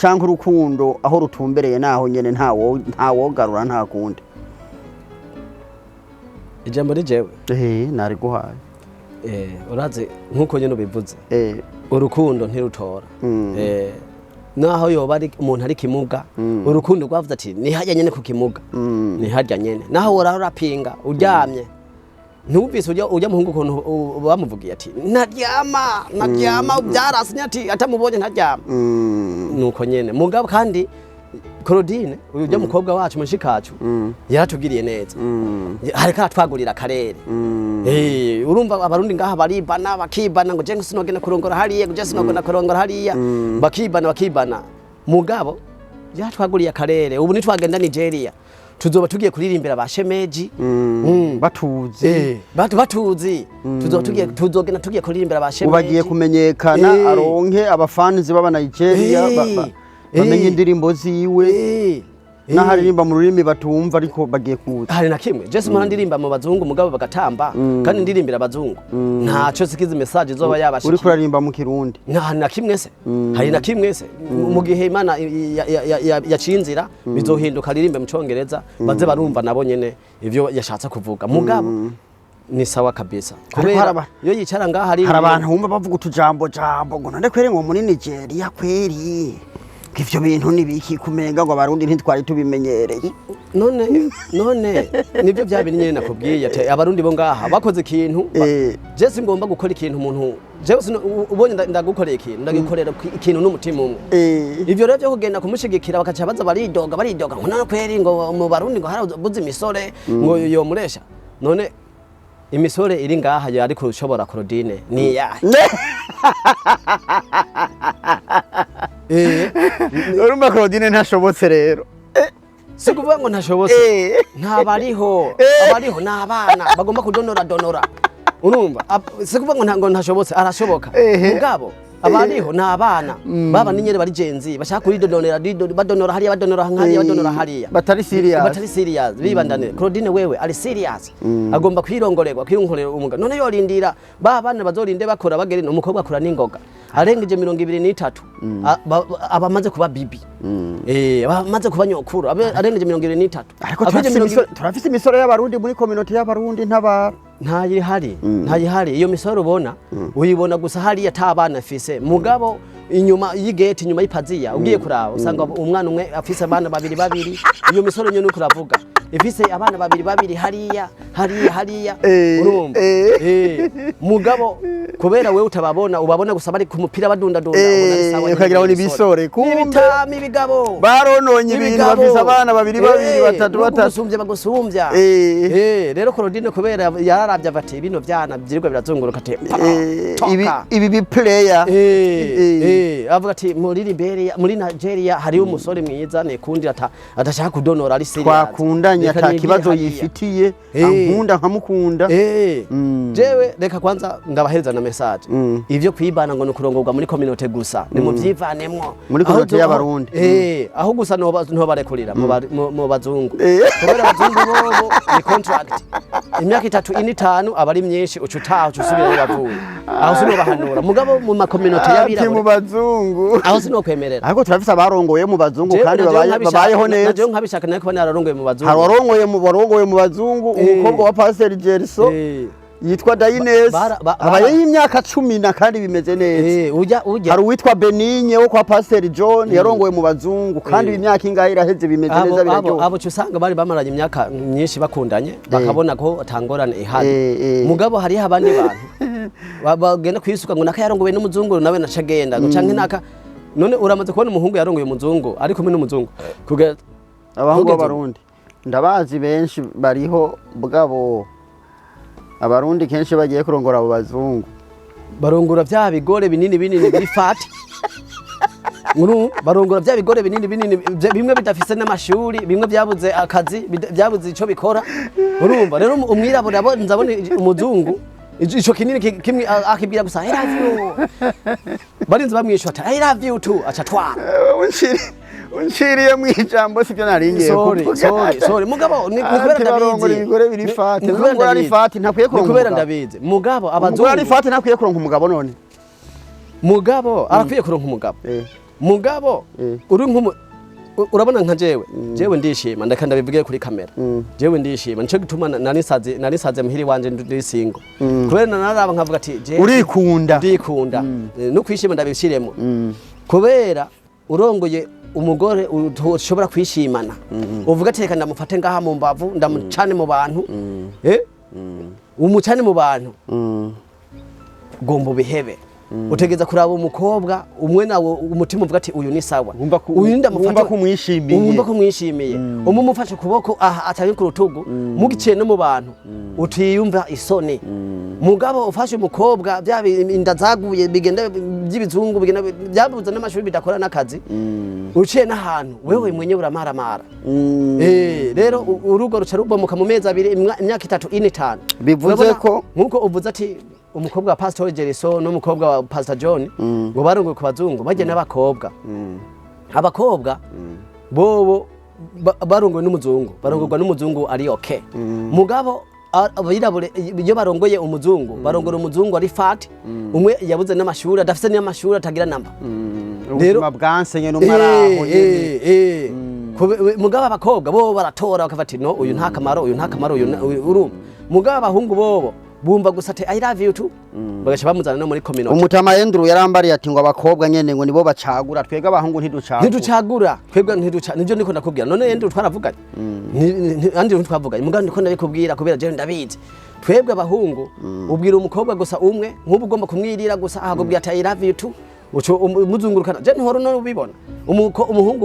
Canke urukundo aho rutumbereye naho nyene ntawogarura, nta kundi? Ijambo ni jewe. Nariguhaye. Urazi nkuko nyene ubivuze, urukundo ntirutora. Naho yoba ari umuntu ari kimuga, urukundo rwavuze ati ni harya nyene ku kimuga, ni harya nyene. Naho worara urapinga uryamye, ntumvise ujya muhungu ukuntu bamuvugiye ati ntaryama, ntaryama, byarasinye ati atamubonye ntaryama. Nuko nyene. Mugabo kandi Claudine, uyu ujya mukobwa wacu mushikacu, yaratugiriye neza, hariko aratwagurira akarere. Urumva abarundi ngaha baribana, bakibana ngo je sinogenda kurongora hariya, ngo je sinogenda kurongora hariya, bakibana, bakibana. Mugabo yaratwaguriye akarere. Ubu nitwagenda Nigeria tuzoba tugiye kuririmbira ba shemeji. Batuzi. Batu batuzi, tuzoba tugiye, tuzogenda tugiye kuririmbira ba shemeji. Ubu agiye kumenyekana, aronke abafanizi b'aba Nigeria, bamenye indirimbo ziwe, n'aho aririmba mu rurimi batumva, ariko bagiye kuza. Hari na kimwe je simora ndirimba mu bazungu, mugabo bagatamba, kandi ndirimbira abazungu, ntaco sikizi message izoba yabashikiye. Uriko uraririmba mu Kirundi. Nta na kimwe se, hari na kimwe se. Mu gihe Imana yaciye inzira, bizohinduka, aririmbe mu Congereza, baze barumva nabo nyene ivyo yashatse kuvuga. Mugabo ni sawa kabisa, Ariko kubera hari iyo yicara ngaha ari hari abantu wumva bavuga utujambo jambo ngo none kweri ngo muri Nigeria kweri ngo ivyo bintu nibiki, kumenga ngo abarundi ntitwari tubimenyereye. None nibyo bya bintu nyene nakubwiye ati abarundi bo ngaha bakoze ikintu je singomba gukora ikintu umuntu jewe ubonye ndagukoreye ikintu, ndagikorera ikintu n'umutima umwe. Ivyo rero byo kugenda kumushigikira, bakaca baza baridoga, baridoga ngo none kweri ngo mu barundi ngo harabuze imisore ngo yomuresha. None imisore iri ngaha yari kushobora Claudine ni iyahe? Urumva Claudine ntashobotse rero. Si kuvuga ngo ntashobotse. Ntabariho, abariho ni abana bagomba kudonora donora. Urumva, si kuvuga ngo ngo ntashobotse, arashoboka. Mugabo Abariho ni abana baba n'inyene bari Gen Z, bashaka kuridononera, badonora hariya, badonora hariya, badonora hariya. Batari serious. Batari serious, bibandanire. Claudine wewe ari serious, agomba kwirongorerwa, kwirongorera umugabo. None yorindira ba bana bazorinde bakora bagere? Umukobwa akora n'ingoga arengeje 23, aba amaze kuba bibi, aba amaze kuba nyokuru, arengeje 23. Ariko Akwije turafise mirongo turafise imisoro y'Abarundi muri community y'Abarundi, ntabara. Ntayihari, ntayihari. Iyo misoro ubona, uyibona gusa hariya ata bana afise. Mugabo inyuma y'igeti, inyuma y'ipaziya, ugiye kuraba usanga umwana umwe afise abana babiri babiri. Iyo misoro nyene uriko uravuga ifise abana babiri babiri hariya, hariya, hariya. Urumva? Mugabo kubera wewe utababona, ubabona gusa bari ku mupira badundadunda, ubona ari sawa. Ukagira ngo ni ibisore, kumbe Ibitami, ibigabo barononye ibintu. Ibigabo. Bafise abana babiri babiri, batatu batatu. Bagusumbya, bagusumbya. Rero Claudine kubera yararavye ati bino vyana vyirirwa birazunguruka, ati toka. Ibi bi player. Avuga ati muri Liberia, muri Nigeria hariyo umusore mwiza nikundi atashaka kudonora, ari serious. Twakundanye, Reka ata nigire kibazo hariya. yifitiye, ankunda nkamukunda. Jewe reka kwanza ndabahereza na message. Ivyo kwibana ngo ni kurongorwa muri communauté gusa, ni muvyivanemwo. Muri Aho communauté y'Abarundi. Aho gusa ntobarekurira mu bazungu, kubera abazungu bobo ni contract, imyaka 3, 4, 5 aba ari myinshi, uca utaha, uca usubira iyo wavuye. Aho sinobahanura, mugabo mu makominote Ati mu y'abirabure bazungu. aho sinokwemerera. Ariko turafise abarongoye mu bazungu Jewe kandi najewe babayeho neza. Najewe nkabishaka nawe kuba nararongoye mu bazungu. Hari warongoye mu bazungu, umukobwa wa Pasteur Gerso yitwa Daines, abayeho imyaka 10 na kandi bimeze neza. Ujya ujya. Hari uwitwa Benigne wo kwa Pasteur John, yarongoye mu bazungu kandi imyaka ingahe iraheze, bimeze neza, biraryoha. Abo usanga bari bamaranye imyaka myinshi bakundanye, bakabona ko atangorane ihari. Mugabo hariho abandi bantu bagenda kwisuka ngo naka yarongowe n'umuzungu, nawe naca agenda ngo canke naka. None uramaze kubona umuhungu yarongoye umuzungu ari kumwe n'umuzungu kugeza Abahungu kugeza ubu? b'Abarundi ndabazi benshi bariho, bwabo Abarundi kenshi bagiye kurongora abo bazungu. Barongora vya bigore binini binini biri fat. Barongora vya bigore binini binini, bimwe bidafise n'amashuri, bimwe byabuze akazi, byabuze ico bikora. Urumva rero umwirabura nzabona umuzungu ico kinini kimwe akibwira gusa "I love you", barinze bamwisha ati "I love you too", aca twara. Unciriye mu ijambo, sibyo naringiye Sorry. kuvuga. Sorry, sorry, mugabo ni kubera Ati barongora ndabizi. ibigore biri Ni- fat. Ni kubera Umugore ari ndabizi. fat ntakwiye Ni kuronka kubera umugabo. ndabizi, mugabo Umugore ari abazungu fat ntakwiye kuronka umugabo none? Mugabo arakwiye kuronka umugabo. Mugabo uri nk'umu urabona nka jewe ndishima, ndeka ndabivuge kuri kamera. Jewe ndishima, nico gituma narisaze muhiri wanje ndi single, kubera nararaba nkavuga ati jewe Urikunda. Ndikunda. No kwishima ndabishiremo, kubera urongoye umugore ushobora kwishimana, uvuga ati reka ndamufate ngaha mu mbavu, ndamucane mu bantu, umucane mu bantu, gomba ubihebe. Utegeza kuraba umukobwa umwe nawe umutima uvuga ati uyu ni sawa. Uyu ndamufata. Wumva ko umwishimiye. Wumva ko umwishimiye, umumufashe ukuboko aha atari ku rutugu, mugiciye no mu bantu utiyumva isoni. Mugabo ufashe umukobwa bya inda zaguye bigenda by'ibizungu, bigenda byabuze n'amashuri, bidakora n'akazi, uciye n'ahantu wewe mwenyewe uramaramara. Rero urugo ruca rubomoka mu mezi 2, imyaka 3, 4, 5. Bivuze Urabona, nkuko uvuze ati umukobwa wa Pastor Jeriso n'umukobwa wa Pastor John ngo barongoye ku bazungu, bajya n'abakobwa, abakobwa bobo barongowe n'umuzungu, barongorwa n'umuzungu ari okay. Mugabo abirabure iyo barongoye umuzungu, barongora umuzungu ari fat, umwe yabuze n'amashuri, adafise n'amashuri, atagira namba. Ubuzima bwansenye n'umaraho nyene. Mugabo abakobwa bo baratora bakavuga ati no, uyu nta kamaro, uyu nta kamaro, uyu urumva. Mugabo abahungu bobo bumva gusa ati "I love you too", bagaca bamuzana no muri community. Umutama Andrew yarambariye ati ngo abakobwa nyene ngo nibo bacagura, twebwe abahungu ntiducagura. Ntiducagura twebwe, ntiduca. Nivyo niko ndakubwira. None Andrew twaravuganye? Andrew ntitwavuganye, mugabo ndiko ndabikubwira kubera jewe ndabizi. Twebwe abahungu ubwira umukobwa gusa umwe, nk'ubu ugomba kumwirira gusa, ahakubwira ati "I love you too", uco umuzungurukana. Je ntihora no ubibona umuhungu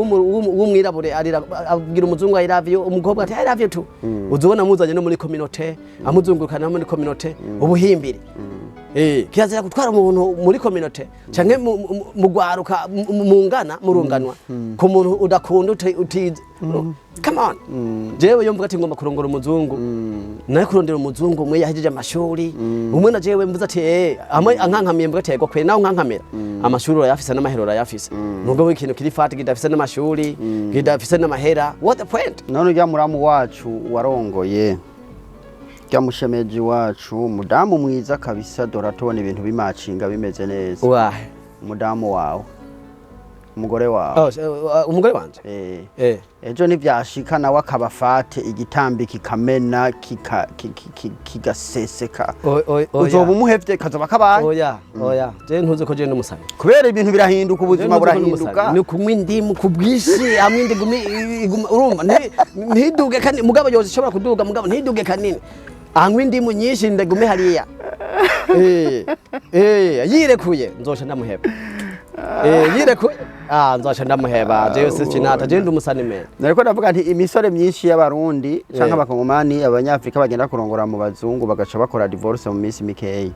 w'umwirabure arira abwira umuzungu "I love you", umukobwa ati "I love you too", uzubona amuzanye no muri communauté, amuzungurukana no muri communauté, ubuhimbire. Kirazira gutwara umuntu muri communauté canke mu gwaruka mungana murunganwa ku muntu udakunda utize. Come on, jewe yo mvuga ati ngomba kurongora umuzungu, naye kurondera umuzungu umwe yahejeje amashuri, umwe na jewe mvuze ati amwe ankankamiye, mvuga ati yego kwe, nawe nkankamira amashuri urayafise n'amahera urayafise, nubwo ikintu kiri fati kidafise n'amashuri, kidafise n'amahera, what the point? None urya muramu wacu warongoye, urya mushemeji wacu, umudamu mwiza kabisa, dore tubona ibintu bimacinga bimeze neza. Wahe? Umudamu wawe, umugore wawe. Oh, umugore wanje. Ejo nivyashika nawe akabafate igitambi kikamena kigaseseka, Oya. uzoba umuhevye, kazoba kabaye? Oya, oya, je ntuzi ko je n'umusani. Kubera ibintu birahinduka, ubuzima burahinduka. Ni kunywa indimu ku bwinshi, hamwe indi igumi urumva ntiduge kanini, mugabo yose ishobora kuduga, mugabo ntiduge kanini, anywa indimu nyinshi ndagume hariya. Yirekuye nzoca ndamuheba. Yirekuye, nzoca ndamuheba. Jewe sinata, jewe ndi umusani mene. Nariko ndavuga nti imisore myinshi y'Abarundi canke Abakongomani, Abanyafrika bagenda kurongora mu bazungu bagaca bakora divorce mu minsi mikeyi,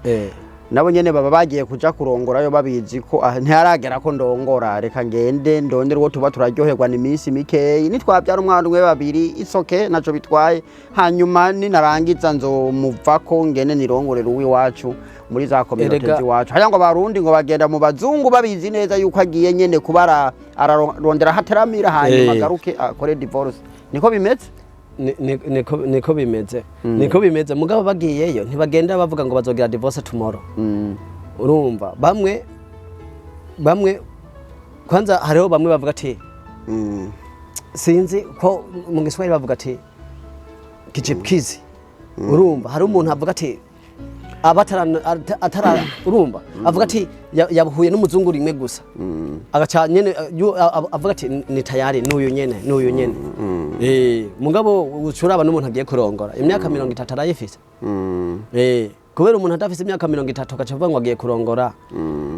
nabo nyene baba bagiye kuja kurongorayo babizi ko ntiharagera ko ndongora, reka ngende ndondere uwo tuba turaryoherwa ni iminsi mikeyi, nitwabyara umwana umwe babiri isoke naco bitwaye, hanyuma ninarangiza nzomuvako ngene nirongorera uw'iwacu muri za communauté z'iwacu hariya. Ngo Abarundi ngo bagenda mu bazungu babizi neza yuko agiye nyene kuba ararondera hateramira, hanyuma agaruke akore divorce. Niko bimeze? Niko bimeze, niko bimeze, mugabo bagiyeyo ntibagenda bavuga ngo bazogira divorce tomorrow. Urumva bamwe bamwe, kwanza hariho bamwe bavuga ati sinzi ko mu Giswahili bavuga ati kichipukizi. Urumva hari umuntu avuga ati aba atara urumva avuga ati yahuye n'umuzungu rimwe gusa, agaca nyene avuga ati ni tayari, n'uyu nyene, n'uyu nyene. Mugabo ucuraba n'umuntu agiye kurongora imyaka 30 arayifise. Kubera umuntu adafise imyaka 30 agaca avuga ngo agiye kurongora,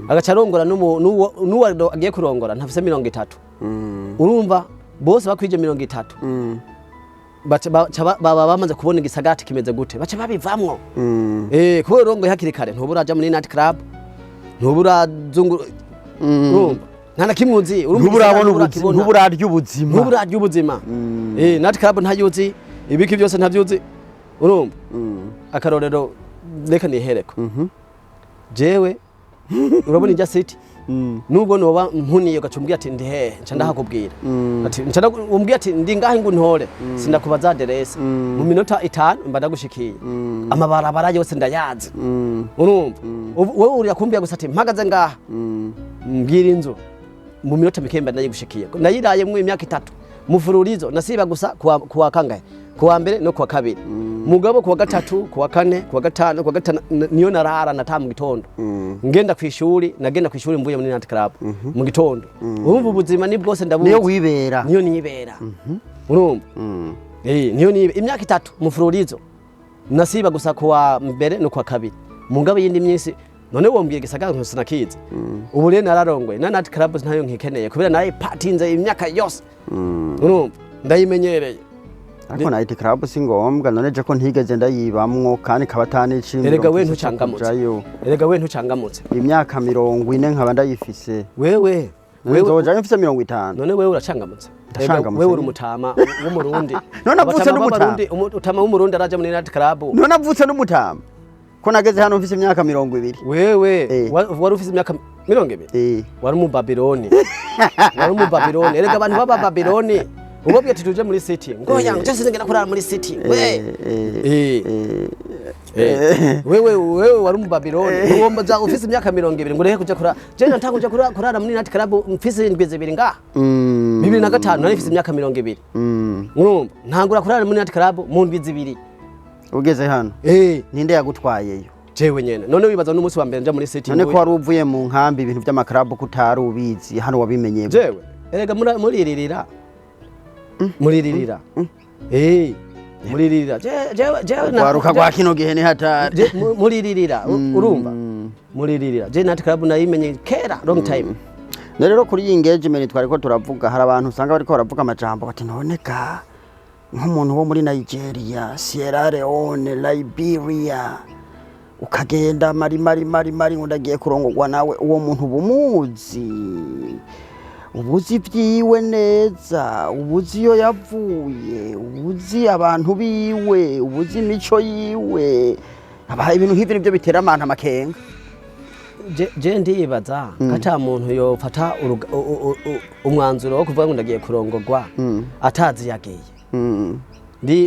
agaca arongora n'uwo agiye kurongora ntafise 30. Urumva bose bakwije 30, baca baba bamaze kubona igisagati kimeze gute, baca babivamwo. Kubera urongoye hakiri kare ntubura aja muri night club, ntubura zungu, urumva nta na kimwe uzi, urumva ntuburabona igisagara ubuzima. ntuburakibona. Ntuburarya ubuzima. Ntuburarya ubuzima. Night club ntayuzi, ibiki byose ntabyuzi. Urumva akarorero, reka nihereko jewe, urabona ijya city, nubwo noba mpuniye ugaca umbwira ati ndi hehe, nca ndahakubwira ati nca umbwira ati ndi ngahe ngo untore, sindakubaza aderese, mu minota 5 mba ndagushikiye, amabarabara yose ndayazi. Urumva wowe urira kumbwira gusa ati mpagaze ngaha, mbwira inzu, mu minota mike mba ndayigushikiye. Nayirayemwo imyaka 3 mufururizo, nasiba gusa kuwa kangahe, kuwa mbere no kuwa kabiri, mugabo kuwa gatatu, kuwa kane, kuwa gatanu, kuwa gatanu niyo narara nataha mu gitondo ngenda kwishuri. Nagenda kwishuri mvuye muri night club mu gitondo. Urumva ubuzima ni bwose ndabuzi. Niyo wibera. Niyo nibera, urumva niyo nibe imyaka 3 mufururizo, nasiba gusa kuwa mbere no kuwa kabiri, mugabo yindi minsi none wombwiye gisagara nko sinakizi. Ubu rero nararongoye, na night club ntayo nkikeneye kubera nayo patinze imyaka yose, urumva ndayimenyereye. Ariko night club si ngombwa. None je ko ntigeze ndayibamwo kandi kaba atanicimiro Erega we mfise co ntucangamutse. kujayo. Erega we ntucangamutse. Imyaka 40 nkaba ndayifise. Wewe None nzojayo mfise 50? None wewe uracangamutse. Ndacangamutse Wewe uri nyine. umutama w'Umurundi. None avutse Abatama n'umutama. b'Abarundi, umutama w'Umurundi araja muri night club? None avutse n'umutama ko nageze hano mfise imyaka 20? Wewe wari ufise imyaka 20? Eh. Wari mu Babiloni, wari mu Babiloni. Erega abantu baba Babiloni ubabwiye ati tuje muri city, ngo ya nje sinigera kurara muri city we. Wewe wari mu Babiloni, uwo mbaza ufise imyaka 20 ngo ureke kuja kurara. Je natanga kuja kurara muri night club mfise indwi 2 ngaha. 2005 nari mfise imyaka 20. Urumva ntangura kurara muri night club mu ndwi 2. Ugeze hano? Ninde yagutwayeyo? Jewe nyene. None wibaza n'umunsi wa mbere nja muri city None ko wari uvuye mu nkambi, ibintu by'amakarabu ko utari ubizi, hano wabimenye gute? Jewe erega muririra, muririra, muririra. Jewe Rwaruka rwa kino gihe ni hatari. Muririra, urumva muririra. Je night club nayimenye kera, long time. Na rero kuri iyi engagement twari ko turavuga, hari abantu usanga bariko baravuga amajambo bati none ka nk'umuntu wo muri Nigeria, Sierra Leone, Liberia, Ukagenda mari mari mari mari ngo ndagiye kurongorwa nawe. Uwo muntu uba umuzi, ubuzi ibyiwe neza, ubuzi iyo yavuye, ubuzi abantu biwe, ubuzi imico yiwe. Aba ibintu nk'ivyo nivyo bitera abantu amakenga. Je ndibaza ko ata muntu yofata umwanzuro wo kuvuga ngo ndagiye kurongorwa atazi yagiye.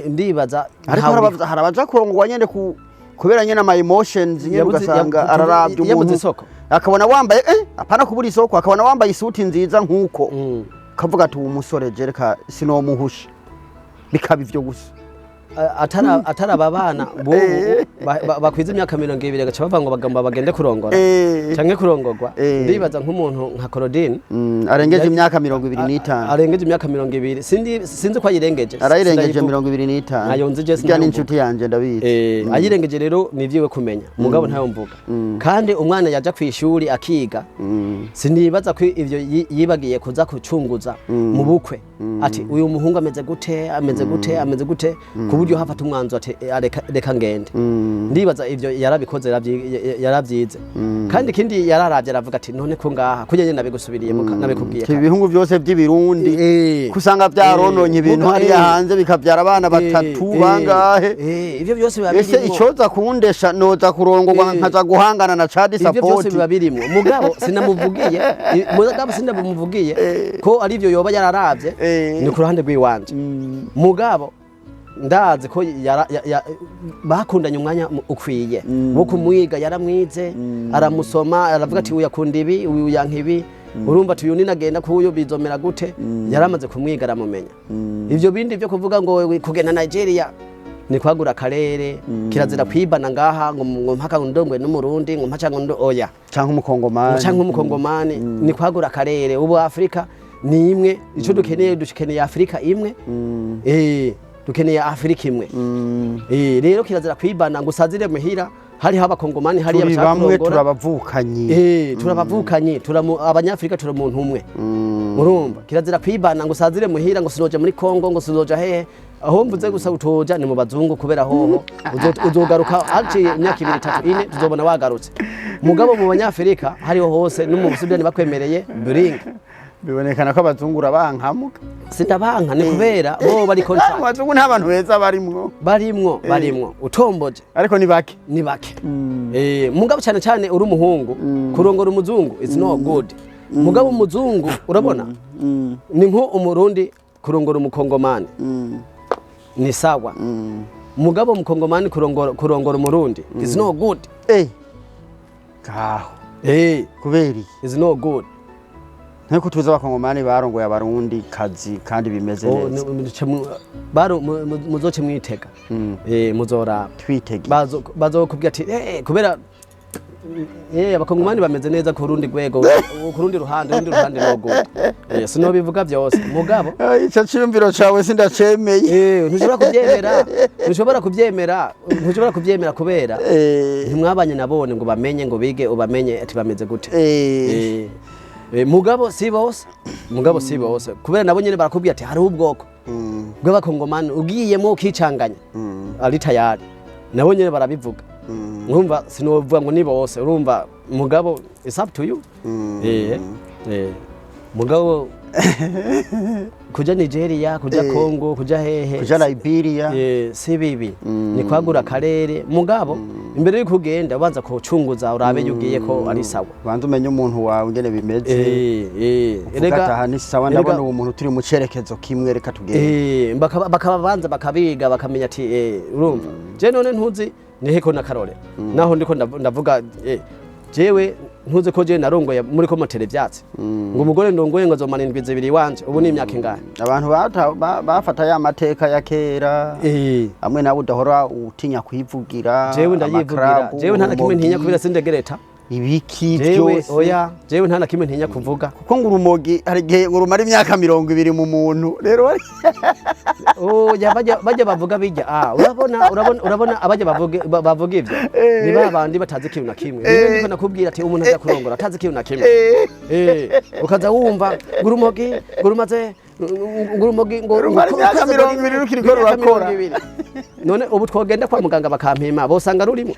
Ndibaza Ariko hari abaja kurongorwa nyene kubera nyene ama emotions nyene, ugasanga araravye yabuze umuntu isoko. akabona wambaye, apana kubura isoko, akabona wambaye isuti nziza nkuko, kavuga ati: "Uwo musore je reka sinomuhusha." Bikaba ivyo gusa. Atari aba bana bubu bakwiza imyaka 20 gaca bavuga ngo bagomba bagende kurongora canke kurongorwa. Ndibaza nk'umuntu nka Claudine Arengeje imyaka 25. Arengeje imyaka 20, sindi sinzi ko ayirengeje. Arayirengeje. Sindayivuga. 25. Ntayo nzi je, Irya ni sinayo. inshuti yanje, ndabizi. Ayirengeje rero ni ivyiwe kumenya, mugabo ntayo mvuga. Kandi umwana yaja kw'ishuri akiga, sinibaza ko ivyo yibagiye kuza kucunguza mu bukwe ati: "Uyu muhungu ameze gute, ameze gute, ameze gute?" Ku buryo hafata umwanzuro ati: "Reka ngende." Ndibaza ivyo yarabikoze, yaravyize. Kandi ikindi yararavye, aravuga ati: "None ko ngaha kurya nyene nabigusubiriyemo, nabikubwiye Ati kare." ibihugu byose by'ibirundi kusanga byarononye ibintu hariya hanze, bikabyara abana batatu, bangahe. Ivyo byose biba Ese birimwo. icoza kundesha noza kurongorwa nkaza guhangana na child Ivyo byose support? biba birimwo, mugabo sinamuvugiye, mugabo sinamuvugiye ko ari ivyo yoba yararavye. Ni ku ruhande rw'iwanje, mugabo ndazi ko bakundanye umwanya ukwiye wo kumwiga. Yaramwize, aramusoma, aravuga ati: "Uyu akunda ibi, uyu yanka ibi." Urumva ati: "Uyu ninagenda kuyu bizomera gute?" Yaramaze kumwiga, aramumenya. Ivyo bindi byo kuvuga ngo kugenda Nigeria ni kwagura akarere, kirazira kwibana ngaha ngo mpaka ndongwe n'Umurundi, ngo mpaka ngo oya. Canke Umukongomani. Canke Umukongomani. Ni kwagura akarere. Ubu Afrika ni imwe. Ico dukeneye, dukeneye Afrika imwe. Dukeneye Afrika imwe. Rero kirazira kwibana ngo usazire muhira hariho Abakongomani hariya Turi bashaka bamwe. kurongora. Turabavukanyi. Turabavukanyi, Abanyafrika turi umuntu umwe. Urumva kirazira kwibana ngo usazire muhira ngo sinoja muri Kongo, ngo sinoja hehe. Aho mvuze gusa utoja ni mu bazungu, kubera hoho uzogaruka haciye imyaka 2, 3, 4, tuzobona wagarutse. Mugabo mu Banyafrika hariho hose, no mu Busudani bakwemereye bring. Bibonekana ko abazungu urabankamuka. Sindabanka, ni kubera bo bari Mu contract. bazungu nta bantu beza barimwo. Barimwo, barimwo utomboje. Ariko ni bake. Ni bake. Mugabo cyane cyane uri umuhungu, kurongora umuzungu is no good. Mugabo umuzungu urabona ni nko Umurundi kurongora Umukongomani ni sawa, mugabo Umukongomani kurongora Umurundi is no good. Kaho kubera iki? Is no good. Nkuko tuzi, Abakongomani barongoye Abarundi kazi kandi bimeze Oh, neza. Muzoce mwitega. Muzoraba. Twitege. Bazokubwira ati kubera Abakongomani bameze neza ku rundi rwego, ku rundi ruhande, urundi ruhande no good. Sinobivuga byose, mugabo Ico ciyumviro cawe sindacemeye. Ntushobora kubyemera, ntushobora kubyemera, ntushobora kubyemera kubera ntimwabanye nabone ngo bamenye, ngo bige ubamenye ati bameze gute. Mugabo si bose, mugabo si bose, kubera nabo nyene barakubwira ati hariho ubwoko bw'Abakongomani ugiyemo ukicanganya ari tayari. Nabo nyene barabivuga. Urumva sinovuga ngo ni bose, urumva, mugabo it's up to you. Mugabo kuja Nigeria, kuja Congo, kuja hehe, Kuja Liberia. Si bibi, ni kwagura akarere. Mugabo imbere yuko ugenda ubanza kucunguza, urabe iyo ugiye ko ari sawa. Banza umenye umuntu wawe ingene bimeze. Uvuga ati: "Aha ni sawa, ndabona uwo muntu turi mu cerekezo kimwe, reka tugende." Bakaba banza bakabiga, bakamenya ati urumva je none ntuzi niheko na karore naho ndiko ndavuga jewe ntuzi ko je narongoye muri ko motera ivyatsi ngo umugore ndongoye ngo azomara indwi 2 iwanje. Ubu ni imyaka ingahe? Abantu bafata ya mateka ya kera amwe nawe udahora utinya kwivugira. Jewe ndayivugira. Ama club, Jewe nta na kimwe ntinya urumogi, kubera sindegereta. Ibiki Jewe byose. oya, jewe nta na kimwe ntinya kuvuga. Kuko ngo urumogi hari igihe ngo rumara imyaka 20 mu muntu rero. Oya, bajya bavuga bijya, urabona, urabona, urabona abajya bavuga ivyo ni ba bandi batazi ikintu na kimwe. Niyo ndiko nakubwira ati umuntu aja kurongora atazi ikintu na kimwe. Ukaza wumva ngo urumogi ngo rumaze Ngo urumogi ngo Rumara ngo- imyaka ukwezi 20 rukiriko imyaka rurakora. 20. None ubu twogenda kwa muganga bakampima, bosanga rurimo,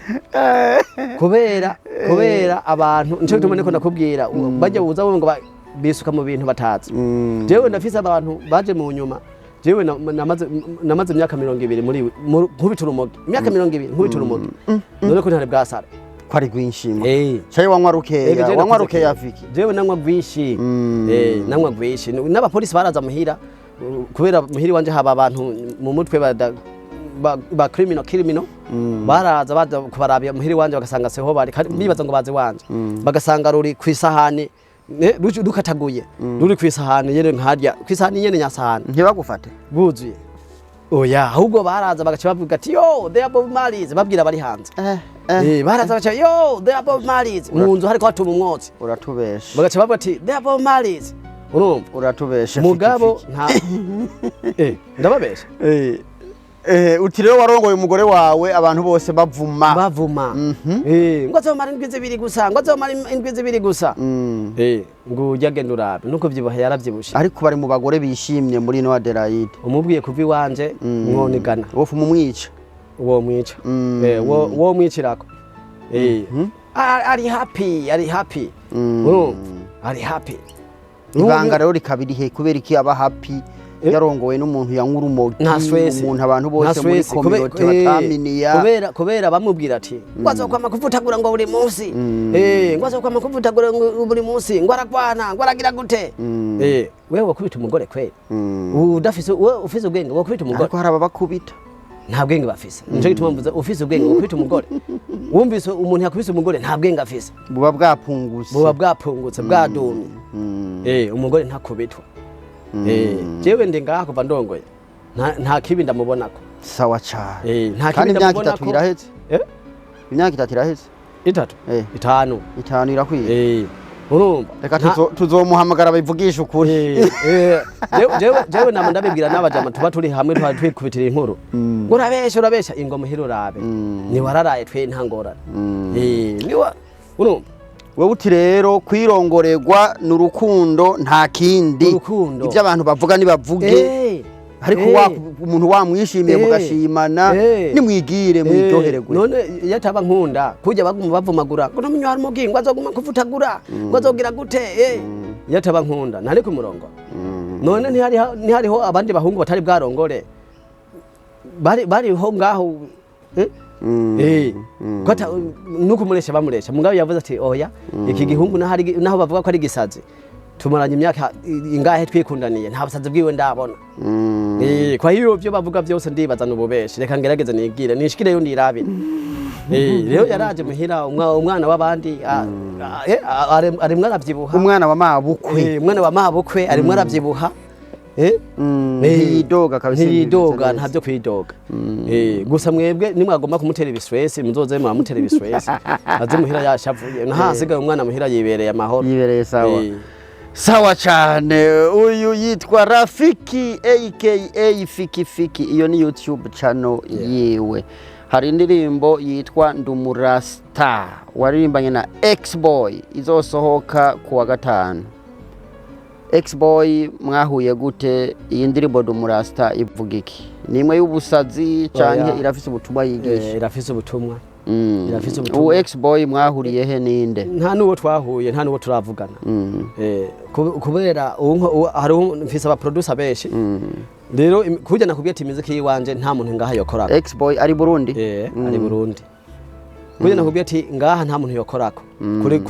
kubera abantu, nico gituma niko ndakubwira, bajya buza ngo bisuka mu bintu batazi. Jewe ndafise abantu baje mu nyuma. Jewe namaze imyaka 20 muri nkubita urumogi, imyaka 20 nkubita urumogi, none ko ntari bwasara. Ko ari rwinshima. Eh. Caye wanywa rukeya? Ego, jewe Wanywa nakuze rukeya? kera. Fiki. Jewe nanywa rwinshi. Nanywa rwinshi. N'abapolisi baraza muhira, kubera muhira iwanje haba abantu mu mutwe ba criminal baraza, baza kubarabira muhira iwanje, bagasanga seho bari, kandi bibaza ngo baze iwanje, bagasanga ruri kw'isahani, rukataguye, ruri kw'isahani nyene, nkarya kw'isahani nyene, nyasahani. Ntibagufate? Bwuzuye. Oya, ahubwo baraza bagaca bavuga ati: "Yo, they are Bob Marley's," babwira bari hanze. Baraza bagaca: "Yo, they are Bob Marley's," mu nzu hariko hatuma umwotsi. Uratubesha. Bagaca bavuga ati: "They are Bob Marley's," urumva? Uratubesha. Mugabo Fiki. nta ndababesha. Uti rero warongoye umugore wawe abantu bose bavuma. Bavuma. Ngo azomara indwi 2 gusa, ngo azomara indwi 2 gusa. Ngo ujya genda urabe nuko vyibuha, yaravyibushe. Ariko bari mu bagore bishimye muri ino Adelaide. Umubwiye kuva iwanje mwonigana. Wofu mumwica. Uwo mwica. Wo mwicirako. Ari happy, ari happy, urumva, ari happy. Ibanga rero rikaba irihe? Kubera iki aba happy yarongowe n'umuntu yanywa urumogi? Nta stress. Umuntu abantu Nta bose muri stress. communauté bataminiya. Kubera bamubwira ati ngo azokwama kuvutagura ngo buri munsi, ngo azokwama kuvutagura ngo buri munsi, ngo aragwana, ngo aragira gute. Wewe wakubita umugore kweli? Udafise, wewe ufise ubwenge wakubita umugore? Ariko hari ababakubita. Nta bwenge bafise. Nico gituma mvuze, ufise ubwenge wakubita umugore? Wumvise umuntu yakubise umugore, nta bwenge afise. Buba bwapungutse. Buba bwapungutse, bwadumye. Umugore ntakubitwa. Jewe ndi ngaha kuva ndongoye, nta kibi ndamubonako. Sawa cane. Nta kibi Kandi imyaka 3 ndamubonako. iraheze. Imyaka 3 iraheze. 3? 5. 5 irakwiye. Urumva. Reka tuzomuhamagara bivugisha ukuri. Jewe nama ndabibwira n'abajama tuba turi hamwe, tuba twikubitira inkuru, ngo urabesha, urabesha, ingo muhira urabe ni wararaye, twe nta ngorane. Niwa urumva. Wewe uti rero kwirongorerwa ni urukundo, nta kindi. Urukundo. Ibyo abantu bavuga nibavuge, ariko umuntu wamwishimiye, mugashimana, nimwigire mwiryohererwe. None iyo ataba nkunda, kujya baguma bavumagura ngo numunywa umugi, ngo azoguma kuvutagura, ngo azogira gute? Iyo ataba nkunda ntari ku murongo. None ntihariho abandi bahungu batari bwarongore bariho ngaho, eh? Ko nukumuresha bamuresha, mugabo yavuze ati: "Oya, iki gihungu naho bavuga ko ari gisazi, tumaranye imyaka ingahe twikundaniye, nta busazi bwiwe ndabona." Kwa hiyo byo bavuga byose ndibaza n'ububeshi, reka ngerageze nigire nishikireyo ndirabire. Rero yaraje muhira, umwana w'abandi arimwo aravyibuha. Umwana wa mabukwe. Umwana wa mabukwe arimwo aravyibuha. Ntiyidoga kabisa, ibintu Ntiyidoga. bimeze neza. Ntabyo kwidoga. Gusa mwebwe nimwagomba kumutera ibistress, muzoze muramutera ibistress, aze muhira yashavuye, ntahasigaye umwana muhira yibereye amahoro. Yibereye sawa. Sawa cyane. Uyu yitwa Rafiki aka Fiki Fiki, iyo ni YouTube channel yiwe. Hari indirimbo yitwa Ndumurasta waririmbanye na X-Boy, izosohoka ku wa gatanu. X-Boy mwahuye gute? Iyi ndirimbo Ndumurasta ivuga iki? Ni imwe y'ubusazi canke Oya. irafise ubutumwa yigisha? Irafise ubutumwa. Irafise ubutumwa. Ubu X-Boy mwahuriye he, ninde? Nta n'uwo twahuye, nta n'uwo turavugana. Kubera ubu hari mfise abaproducer benshi rero, kurya nakubwiye ati imiziki yiwanje nta muntu ngaha yokorako. X-Boy ari Burundi? Ari Burundi. Kurya nakubwiye ati ngaha nta muntu yokorako kuri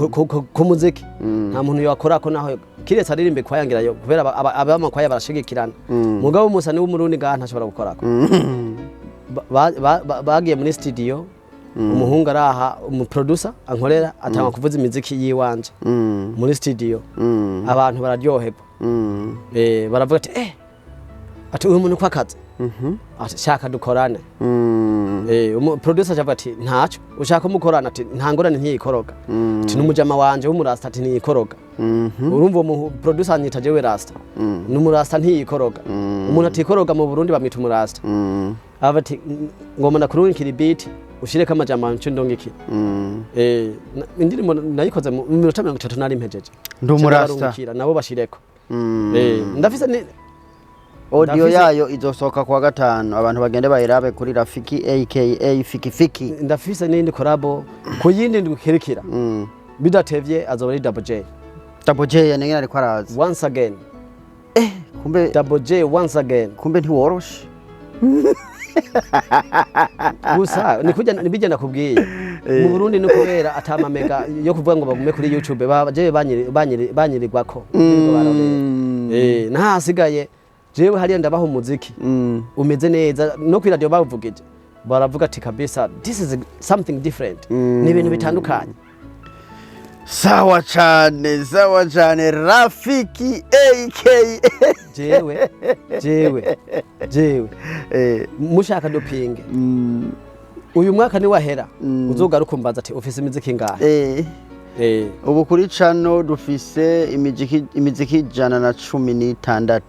ku muziki, nta muntu yokorako naho kiretse aririmbe kwayangirayo, kubera abamakwaya barashigikirana. Mugabo umusani w'Umurundi ngaha ntashobora gukorako. Bagiye muri studio, umuhungu araha, umuproducer ankorera, atanga kuvuza imiziki yiwanje muri studio, abantu bararyoherwa. Baravuga ati ati uyu muntu ko akazi, ati shaka dukorane. Producer acavuga ati ntaco ushaka mukorana, ati nta ngorane, ntiyikoroga, ati n'umujama wanje w'umurasta, ati ntiyikoroga. Urumva uwo producer anyita jewe rasta, n'umurasta ntiyikoroga. Umuntu atikoroga mu Burundi bamwita umurasta. Ava ati ngoma ndakurungikira beat, ushireko amajambo nco ndongikira. Indirimbo nayikoze mu minota 30, nari mpejeje. Ndi umurasta. Ndabarungikira nabo bashireko. Ndafise Audio yayo izosohoka kuwa gatanu, abantu bagende bayirabe kuri Rafiki aka Fiki Fiki. Ndafise n'iyindi collabo ku yindi ndwi ikurikira. Bidatevye azoba ari Double J. Double J nengene ariko araza. Once again. Kumbe Double J once again. Kumbe ntiworoshe. Gusa ni kujya nibijya nakubwiye, mu Burundi ni kubera atamamega yo kuvuga ngo bagume kuri YouTube, jewe banyirirwako birirwa barorera. Nahasigaye jewe hariya ndabaha umuziki umeze neza, no kuri radio bawuvugije baravuga ati kabisa this is something different, ni ibintu bitandukanye. Sawa cane, sawa cane, Rafiki aka Jewe mushaka dupinge, uyu mwaka niwahera uzogaruka umbaza ati ufise imiziki ingahe? Ubu kuri cano dufise imiziki 116.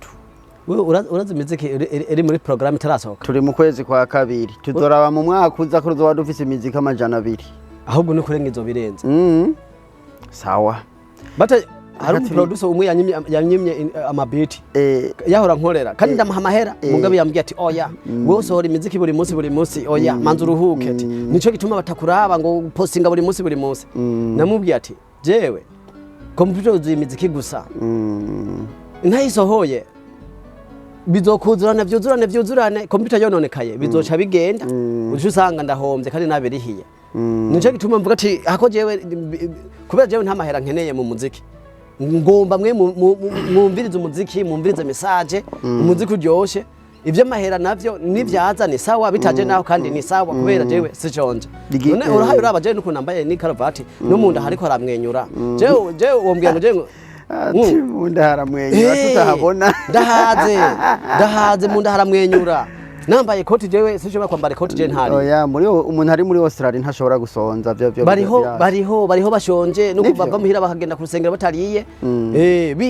Wewe urazi imiziki iri muri programme itarasohoka? Turi mu kwezi kwa kabiri, tuzoraba mu mwaka uza ko tuzoba dufise imiziki 200. Ahubwo ni kurenga izo, birenze. Sawa. Bata hari Reka umuproducer umwe yanyimye amabiti yahora nkorera kandi ndamuha amahera, mugabe yambwiye ati oya, wowe usohora imiziki buri munsi buri munsi, oya, manza uruhuke, ati nico gituma batakuraba ngo postinga buri munsi buri munsi. Namubwiye ati jewe computer yuzuye imiziki gusa, ntayisohoye bizokuzurana, vyuzurane vyuzurane, computer yononekaye bizoca bigenda, uca usanga ndahombye kandi nabirihiye. Nico gituma mvuga ati hako jewe, kubera jewe nta mahera nkeneye mu muziki, ngomba mwe mwumvirize umuziki, mwumvirize message, umuziki uryoshe. Ivyo mahera navyo nivyaza ni sawa, bitaje naho kandi ni sawa, kubera jewe siconje. None urahaye uraba jewe nukuntu nambaye ni karuvati, no munda hariko haramwenyura. Jewe wombwira ngo jewe Ati munda haramwenyura tutahabona. Ndahaze, ndahaze, munda haramwenyura nambaye ikoti. Jewe sinshobora kwambara ikoti jewe ntari. Oya, muri umuntu ari muri Australia ntashobora gusonza vyo Bariho bariho bashonje no kuva Nivyo. muhira bakagenda ku rusengero batariye.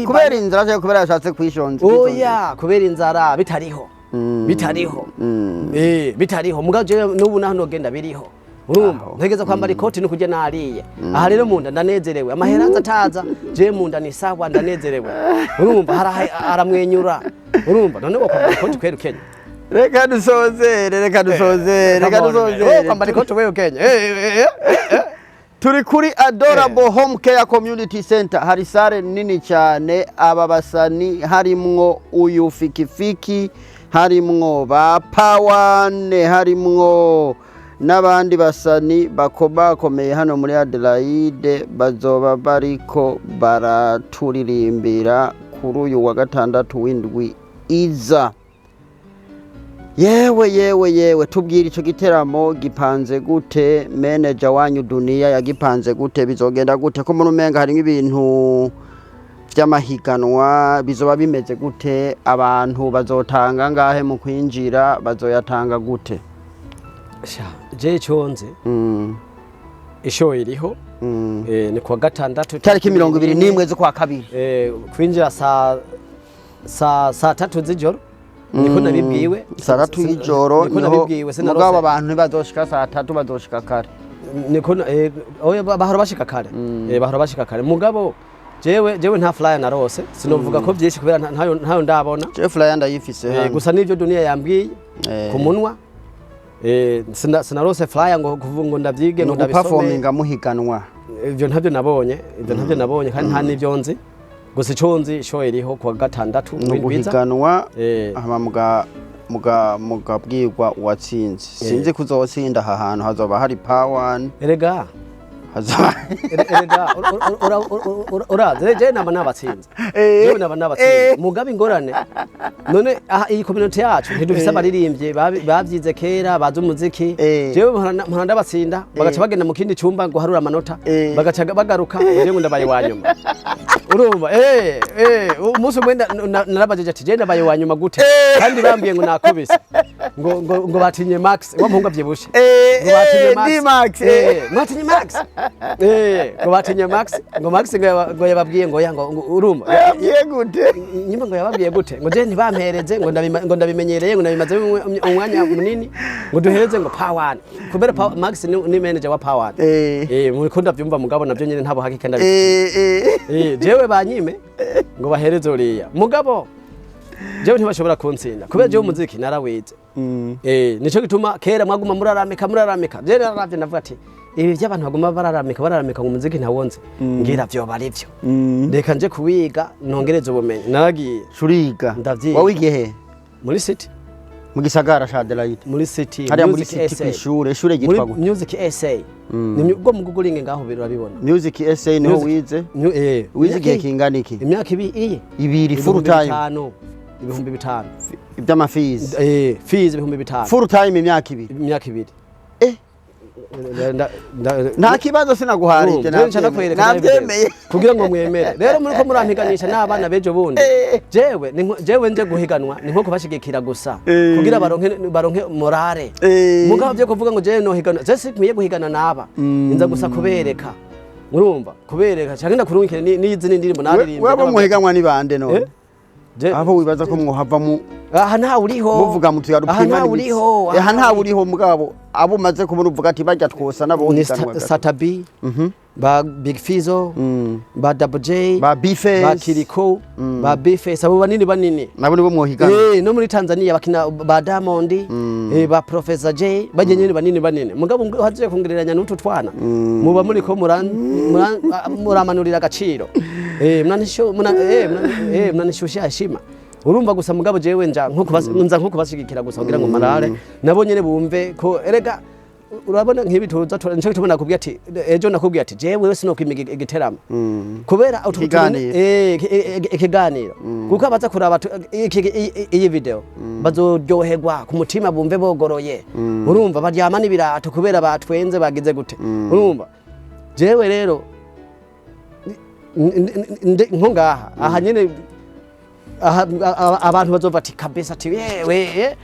Kubera inzara cyangwa kubera yashatse kwishonza? Oya, kubera inzara bitariho. Bitariho. Bitariho, mugabo jewe n'ubu naho nogenda biriho, urumva? Aho. Ntegeza kwambara ikoti no kurya nariye. Aha rero munda ndanezerewe, amahera aza ataza, jewe munda ni sawa, ndanezerewe, urumva? Haramwenyura, urumva? None wo kwambara ikoti kwera ukenya? Reka dusozere, reka dusozere, reka Wo dusozere. kwambara ikoti wewe ukenya? Turi kuri Adorable Home Care Community Center, hari salle nini cyane. Aba basani harimwo uyu Fikifiki, harimwo ba Pawane, harimwo n'abandi basani bakomakomeye hano muri Adelaide, bazoba bariko baraturirimbira kuri uyu wa gatandatu w'indwi iza. Yewe yewe yewe, tubwira ico giteramo gipanze gute? Manager wanyu Dunia yagipanze gute? Bizogenda gute? Ko muri umenga harimo ibintu vy'amahiganwa, bizoba bimeze gute? Abantu bazotanga ngahe mu kwinjira? Bazoyatanga gute? Sha, je conze ishow iriho. Ni kuwa gatandatu. Tariki 21 z'ukwa kabiri. Kwinjira saa 3 z'ijoro, niko nabibwiwe. Saa 3 y'ijoro. Niko Niho nabibwiwe, sinarose. Mugabo abantu ntibazoshika saa 3, bazoshika kare. Niko oya, bahora bashika kare. Bahora bashika kare, mugabo jewe nta flyer narose, sinovuga ko byinshi kubera ntayo ndabona. Je flyer ndayifise hano. Gusa nivyo Dunia yambwiye ku munwa. Sinarose flyer ngo kuvuga ngo ndavyige, ngo Ni ndabisome. uguperforminga muhiganwa. Ivyo ntabyo nabonye, ivyo ntabyo nabonye kandi nta n'ivyo nzi. Gusa ico nzi, show iriho kuwa gatandatu Ni w'indwiza. uguhiganwa, hama mugabwirwa uwatsinze. Sinzi kuzotsinda aha hantu hazoba hari Power. Erega Hazoba erega urazi jewe naba nabatsinze. Jewe naba nabatsinze, mugabe ingorane none aha iyi community yacu ntidufise abaririmbyi bavyize kera bazi umuziki. Jewe mpora ndabatsinda, bagaca bagenda mu kindi cumba ngo harura amanota, bagaca bagaruka jewe ngo ndabaye wa nyuma, urumva? Umunsi umwe narabajije ati jewe ndabaye wa nyuma gute kandi bambwiye ngo nakubise, ngo batinye Max wa muhungu avyibushe, ngo batinye Max. D-Max. Mwatinye Max, ngo batinye Max, ngo Max ngo yababwiye ngo ya ngo urumva? Yabwiye gute? Nyimba ngo yababwiye gute, ngo je ntibampereze, ngo ndabimenyereye, ngo ndabimaze umwanya munini, ngo duhereze ngo Power, kubera Max ni manager wa Power. Muri ko ndavyumva, mugabo navyo nyene ntabo hakika ndabizi. Jewe banyime ngo bahereze uriya mugabo. Jewe ntibashobora kuntsinda kubera jewe umuziki narawize. Nico gituma kera mwaguma muraramika muraramika. Je nararavye, ndavuga ati ibi by'abantu baguma bararamika bararamika ngo umuziki ntawonze, ngira vyoba ari vyo, reka nje kuwiga nongereze ubumenyi. Naragiye. Curiga. Ndavyiga. Wawigiye he? Muri city. Mu gisagara ca Adelaide? Muri city. Hariya muri Music city. SA. Kw'ishure, ishure Muri ryitwa gute? Music SA. Ni ubwo mu Googling ngaho birabibona. Music SA niho Music- wize? Wize igihe kingana iki? Imyaka 2 iyi. 2 full Ibihumbi time? 5, 5000. Iby'ama fees? Fees 5000. Full time imyaka 2? Imyaka 2. Nta kibazo, sinaguharije. Urumva, nca ndakwereka nawe video. Nabyemeye. Kugira ngo mwemere rero muri ko murampiganisha n'abana b'ejo bundi. Jewe jewe nje guhiganwa ni nko kubashigikira gusa kugira baronke morale. Mugabo byo kuvuga ngo jewe nohiganwa, je sinkwiye guhigana n'aba, nza gusa kubereka, urumva, kubereka cyangwa ndakurungikire n'izindi ndirimbo naririmbye. Webo muhiganwa ni bande none? Abo wibaza ko mwohava mu Aha ntawe uriho. Muvuga muti Aha yarupima? ntawe uriho. Aha ntawe uriho, mugabo abo umaze kubona uvuga ati barya twosa nabo Ni higanwa gato. Satabi, ba Big Fizzo, ba Double J, Ba B-Face. ba Kiriko, ba B-Face, abo banini banini. Nabo nibo mwohiganwa? No muri Tanzania bakina ba Diamond, ba Professor J, bajye nyene banini banini. Mugabo ngo haziye kongereranya n'utu twana, muba muri ko muramanurira agaciro. Mnanisho muna mnanishushia heshima. Urumva gusa, mugabo jewe nja nko nza nko kubashigikira gusa kugira ngo marare nabo nyene bumve ko erega urabona nk'ibi tuza nico gituma nakubwiye ati ejo, nakubwiye ati jewe wewe sinokwimiga igiteramo kubera Ikiganiro. Ikiganiro, kuko abaza kuraba iyi video bazoryoherwa ku mutima, bumve bogoroye, urumva, baryama n'ibirato kubera batwenze bagize gute. Urumva, jewe rero nko ngaha aha nyene aha abantu bazova ati kabisa, ati yewe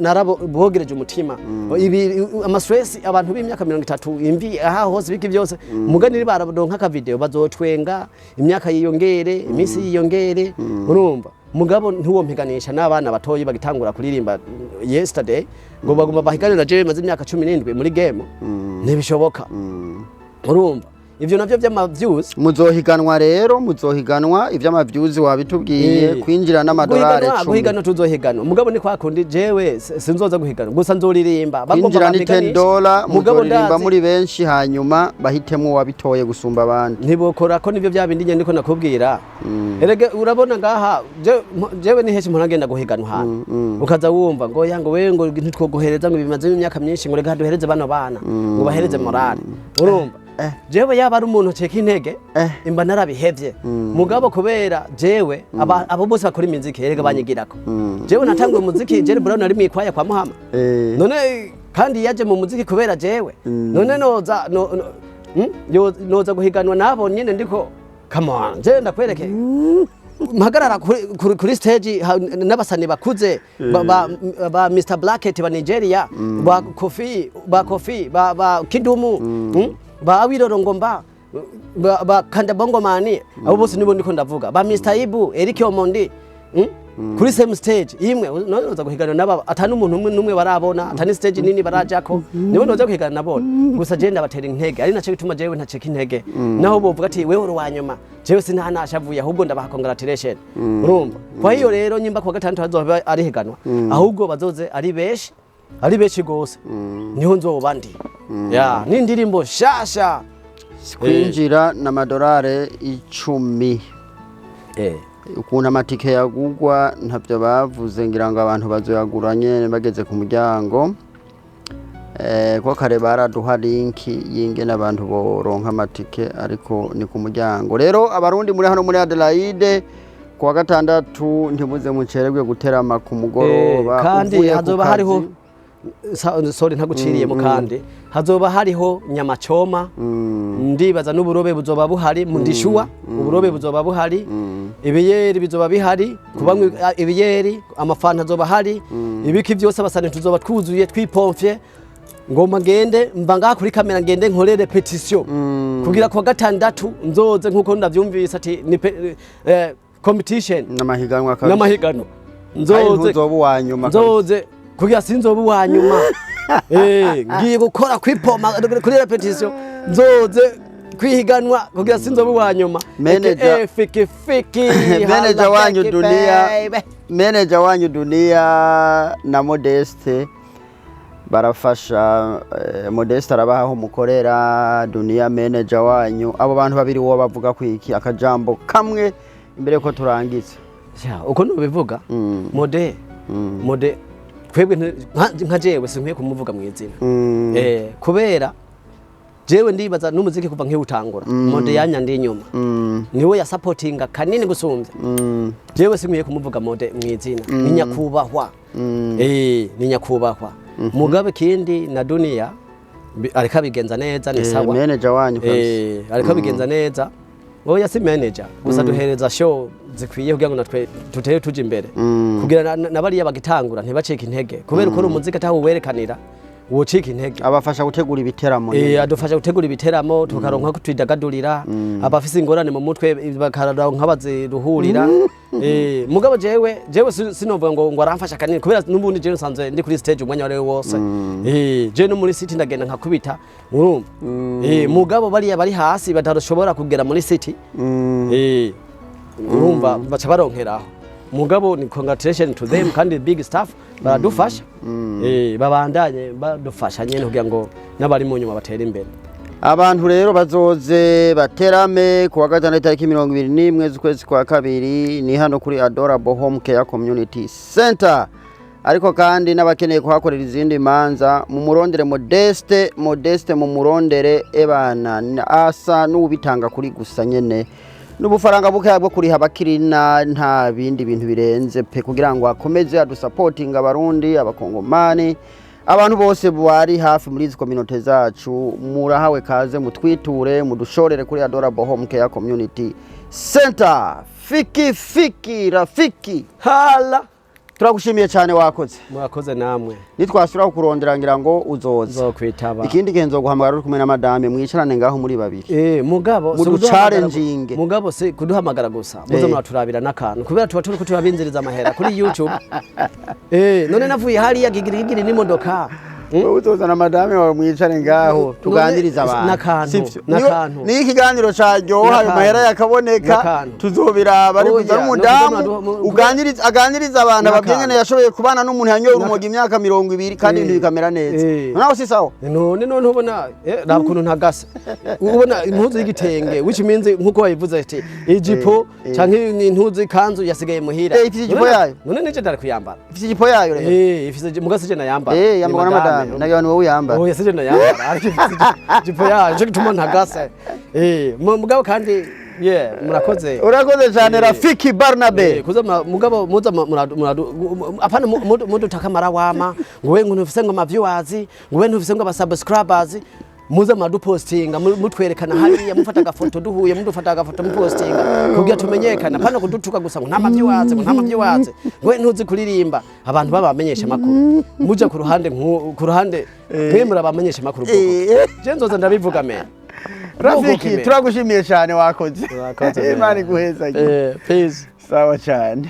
narabo bogereje umutima ibi ama stress, abantu b'imyaka 30 imvi aha hose biki byose, mugani baradonka aka video bazotwenga, imyaka yiyongere, iminsi yiyongere. Urumva, mugabo ntiwompiganisha n'abana batoyi bagitangura kuririmba yesterday ngo baguma bahiganira na jewe maze imyaka 17 muri game, ntibishoboka. Urumva, ivyo navyo vy'ama views. Muzohiganwa rero, muzohiganwa, ivy'ama views wabitubwiye. Kwinjira n'amadolari Guhiganwa, 10. Guhiganwa tuzohiganwa, mugabo ni kwa kundi jewe sinzoza guhiganwa gusa, nzoririmba. Bagomba Kwinjira ni 10 bampiganishe. dola. Mugabo Muzoririmba ndazi muri benshi, hanyuma bahitemwo wabitoye gusumba abandi. Ntibokora ko nivyo bya bindi nyene ndiko nakubwira. Erega urabona ngaha jewe ni henshi mpora ngenda guhiganwa hano, ukaza wumva ngo ya ngo wewe ngo ntitwoguhereza, ngo bimaze imyaka myinshi, ngo reka duhereze bano bana, ngo bahereze morale. Urumva, jewe yaba ari umuntu aceka intege imba narabihevye, mugabo kubera jewe abo bose bakora imiziki erega banyigirako. Jewe natanguye umuziki, Jerry Brown ari mwikwaya kwa Muhama. None kandi yaje mu muziki kubera jewe, none noza no, no, noza guhiganwa nabo nyene ndiko? Come on, je ndakwereke mpagarara kuri stage n'abasani bakuze ba Mr Blacket ba Nigeria, ba Kofi, ba Kofi, ba Kidumu, ba Awilo Ngomba, ba Kanda Bongo Mani, abo bose nibo ndiko ndavuga, ba Mr Ibu, Eric Omondi, Kuri same stage imwe none noza guhiganwa naba atani umuntu umwe numwe barabona, atani stage nini barajako, nibo noza guhigana nabona gusa. Je ndabatera intege, ari naco gituma jewe ntaceka intege naho bovuga ati wewe uri wanyuma. Jewe sinanashavuye, ahubwo ndabaha congratulation. Urumva, kwa hiyo rero nyimba kuwa gatandatu hazoba ari higanwa, ahubwo bazoze ari benshi, ari benshi gose, niho nzoba ndi ya n'indirimbo shasha. Kwinjira n'amadolari 10. Ukuntu amatike yagugwa ntavyo bavuze, ngira ngo abantu bazoyagura nyene bageze ku muryango. Ko kare baraduha link y'ingene abantu boronka amatike, ariko ni ku muryango. Rero abarundi muri hano muri Adelaide, kuwa gatandatu ntimuze mucererwe guterama ku mugoroba. Kandi uvuye ku hazoba kazi. hariho sorry ntaguciriyemo, kandi hazoba hariho nyama choma, ndibaza n'uburobe buzoba buhari mu ndishuwa, uburobe buzoba buhari, ibiyeri bizoba bihari kubanywa ibiyeri, amafanta azoba hari, ibiki byose, abasani tuzoba twuzuye twipomfye. Ngomba ngende mva ngaha kuri kamera, ngende nkore répétition kugira kuwa gatandatu nzoze nkuko ndavyumvise ati ni competition. N'amahiganwa kabisa. N'amahiganwa. Kandi Nzoze ntuzoba uwa nyuma kabisa. Nzoze kugira sinzoba uwa nyuma. Ngiye gukora kwipoma kuri répétition, nzoze. Kwihiganwa kugira sinzobe uwa nyuma. Manager- AKA Fiki Fiki. Manager Holla wanyu Fiki, Dunia, baby. manager wanyu Dunia na Modeste barafasha. Modeste arabaha aho mukorera, Dunia manager wanyu. Abo bantu babiri wowe bavuga kwiki, akajambo kamwe imbere yuko turangiza? Ya, uko nubivuga, Mode, Mode twebwe nka jewe sinkwiye kumuvuga mu izina, kubera jewe ndibaza n'umuziki kuva nkiwutangura, Mode yanya ndi inyuma, niwe yasapotinga kanini gusumbya. Jewe sinkwiye kumuvuga Mode mu izina, ni nyakubahwa, ni nyakubahwa. Mugabe kindi na Dunia ariko abigenza neza, ni sawa. Manager wanyu kabisa. Ariko abigenza neza. Oya, si manager gusa, duhereza show zikwiye kugira ngo natwe tutere tuja imbere, kugira na bariya bagitangura ntibacike intege, kubera ukora umuziki ataho uwerekanira wocika intege. Abafasha gutegura ibiteramo nyene. Adufasha gutegura ibiteramo, tukaronka ko twidagadurira, abafise ingorane mu mutwe bakaronka baziruhurira. Mugabo jewe sinovuga ngo aramfasha kanini, kubera n'ubundi jewe nsanzwe ndi kuri stage umwanya wari wose. Jewe no muri city ndagenda nkakubita, urumva. Mugabo bariya bari hasi badashobora kugera muri city, urumva baca baronkeraho. Mugabo ni congratulation to them, kandi big staff baradufasha, babandanye badufasha nyene kugira ngo n'abari mu nyuma batere imbere. Abantu rero bazoze baterame ku wa gatandatu itariki 21 z'ukwezi kwa kabiri, ni hano kuri Adorable Home Care Community Center. Ariko kandi n'abakeneye kuhakorera izindi manza, mumurondere Modeste. Modeste mumurondere, ebana asa n'ubitanga kuri gusa nyene n'ubufaranga bukeya bwo kuriha abakirina, nta bindi bintu birenze pe, kugira ngo akomeze adusapotinga, Abarundi, Abakongomani, abantu bose bari hafi muri izi communauté zacu. Murahawe kaze, mutwiture, mudushorere kuri Adorable Home Care Community Center. Fiki Fiki Rafiki, Hala. turagushimiye cyane, wakoze. Murakoze namwe. Nitwasubira kukurondera ngira ngo uzoza. Nzokwitaba. Ikindi gihe nzoguhamagara uri kumwe na madame, mwicarane ngaho muri babiri. Mugabo si Mudu challenging. Mugabo si kuduhamagara gusa, muze muraturabira n'akantu, kubera tuba turiko turabinziriza amahera kuri YouTube. None navuye hariya gigiri gigiri n'imodoka. Wowe uzozana madame wawe, mwicare ngaho tuganirize abantu. N'akantu, Sivyo? n'akantu. Niyo ikiganiro caryoha, ayo N'akantu. mahera yakaboneka, N'akantu. tuzobiraba. Ariko Oya, uzana umudamu no, aganiriza abantu, N'akantu. ababwiye ngene yashoboye kubana n'umuntu yanyoye urumogi imyaka 20 kandi ibintu bikamera neza. Nawe si sawa? None ubona, raba ukuntu ntagase, ubona impuzu y'igitenge, which means nkuko wabivuze ati ijipo canke impuzu, ikanzu yasigaye muhira. Ifise ijipo yayo? None nije ndari kuyambara. Ifise ijipo yayo rero? Ifise, muga sije nayambara. Yambarwa na madame, nagira ni wowe uyambara. Oya, sije nayambara, ariko ifise ijipo yayo, nico gituma ntagase. Mugabo kandi yeah, murakoze. Urakoze cyane, Rafiki Barnabe. Kuza mugabo muza muradu apana mudutaka marawama ngo we ngo ntufise ngo ama viewers, ngo we ntufise ngo aba subscribers. Muza muradupostinga, mutwerekana hariya, mufata agafoto duhuye, mudufata agafoto mupostinga kugira tumenyekane, apana kudutuka gusa ngo nta ma viewers, ngo nta ma viewers, ngo we ntuzi kuririmba. Abantu babamenyesha makuru muja ku ruhande ku ruhande mwe murabamenyesha makuru bwoko. Je nzoza ndabivuga me. Rafiki, turagushimiye cyane, wakoze. Urakoze, Imana iguhezage. Peace. Sawa cyane.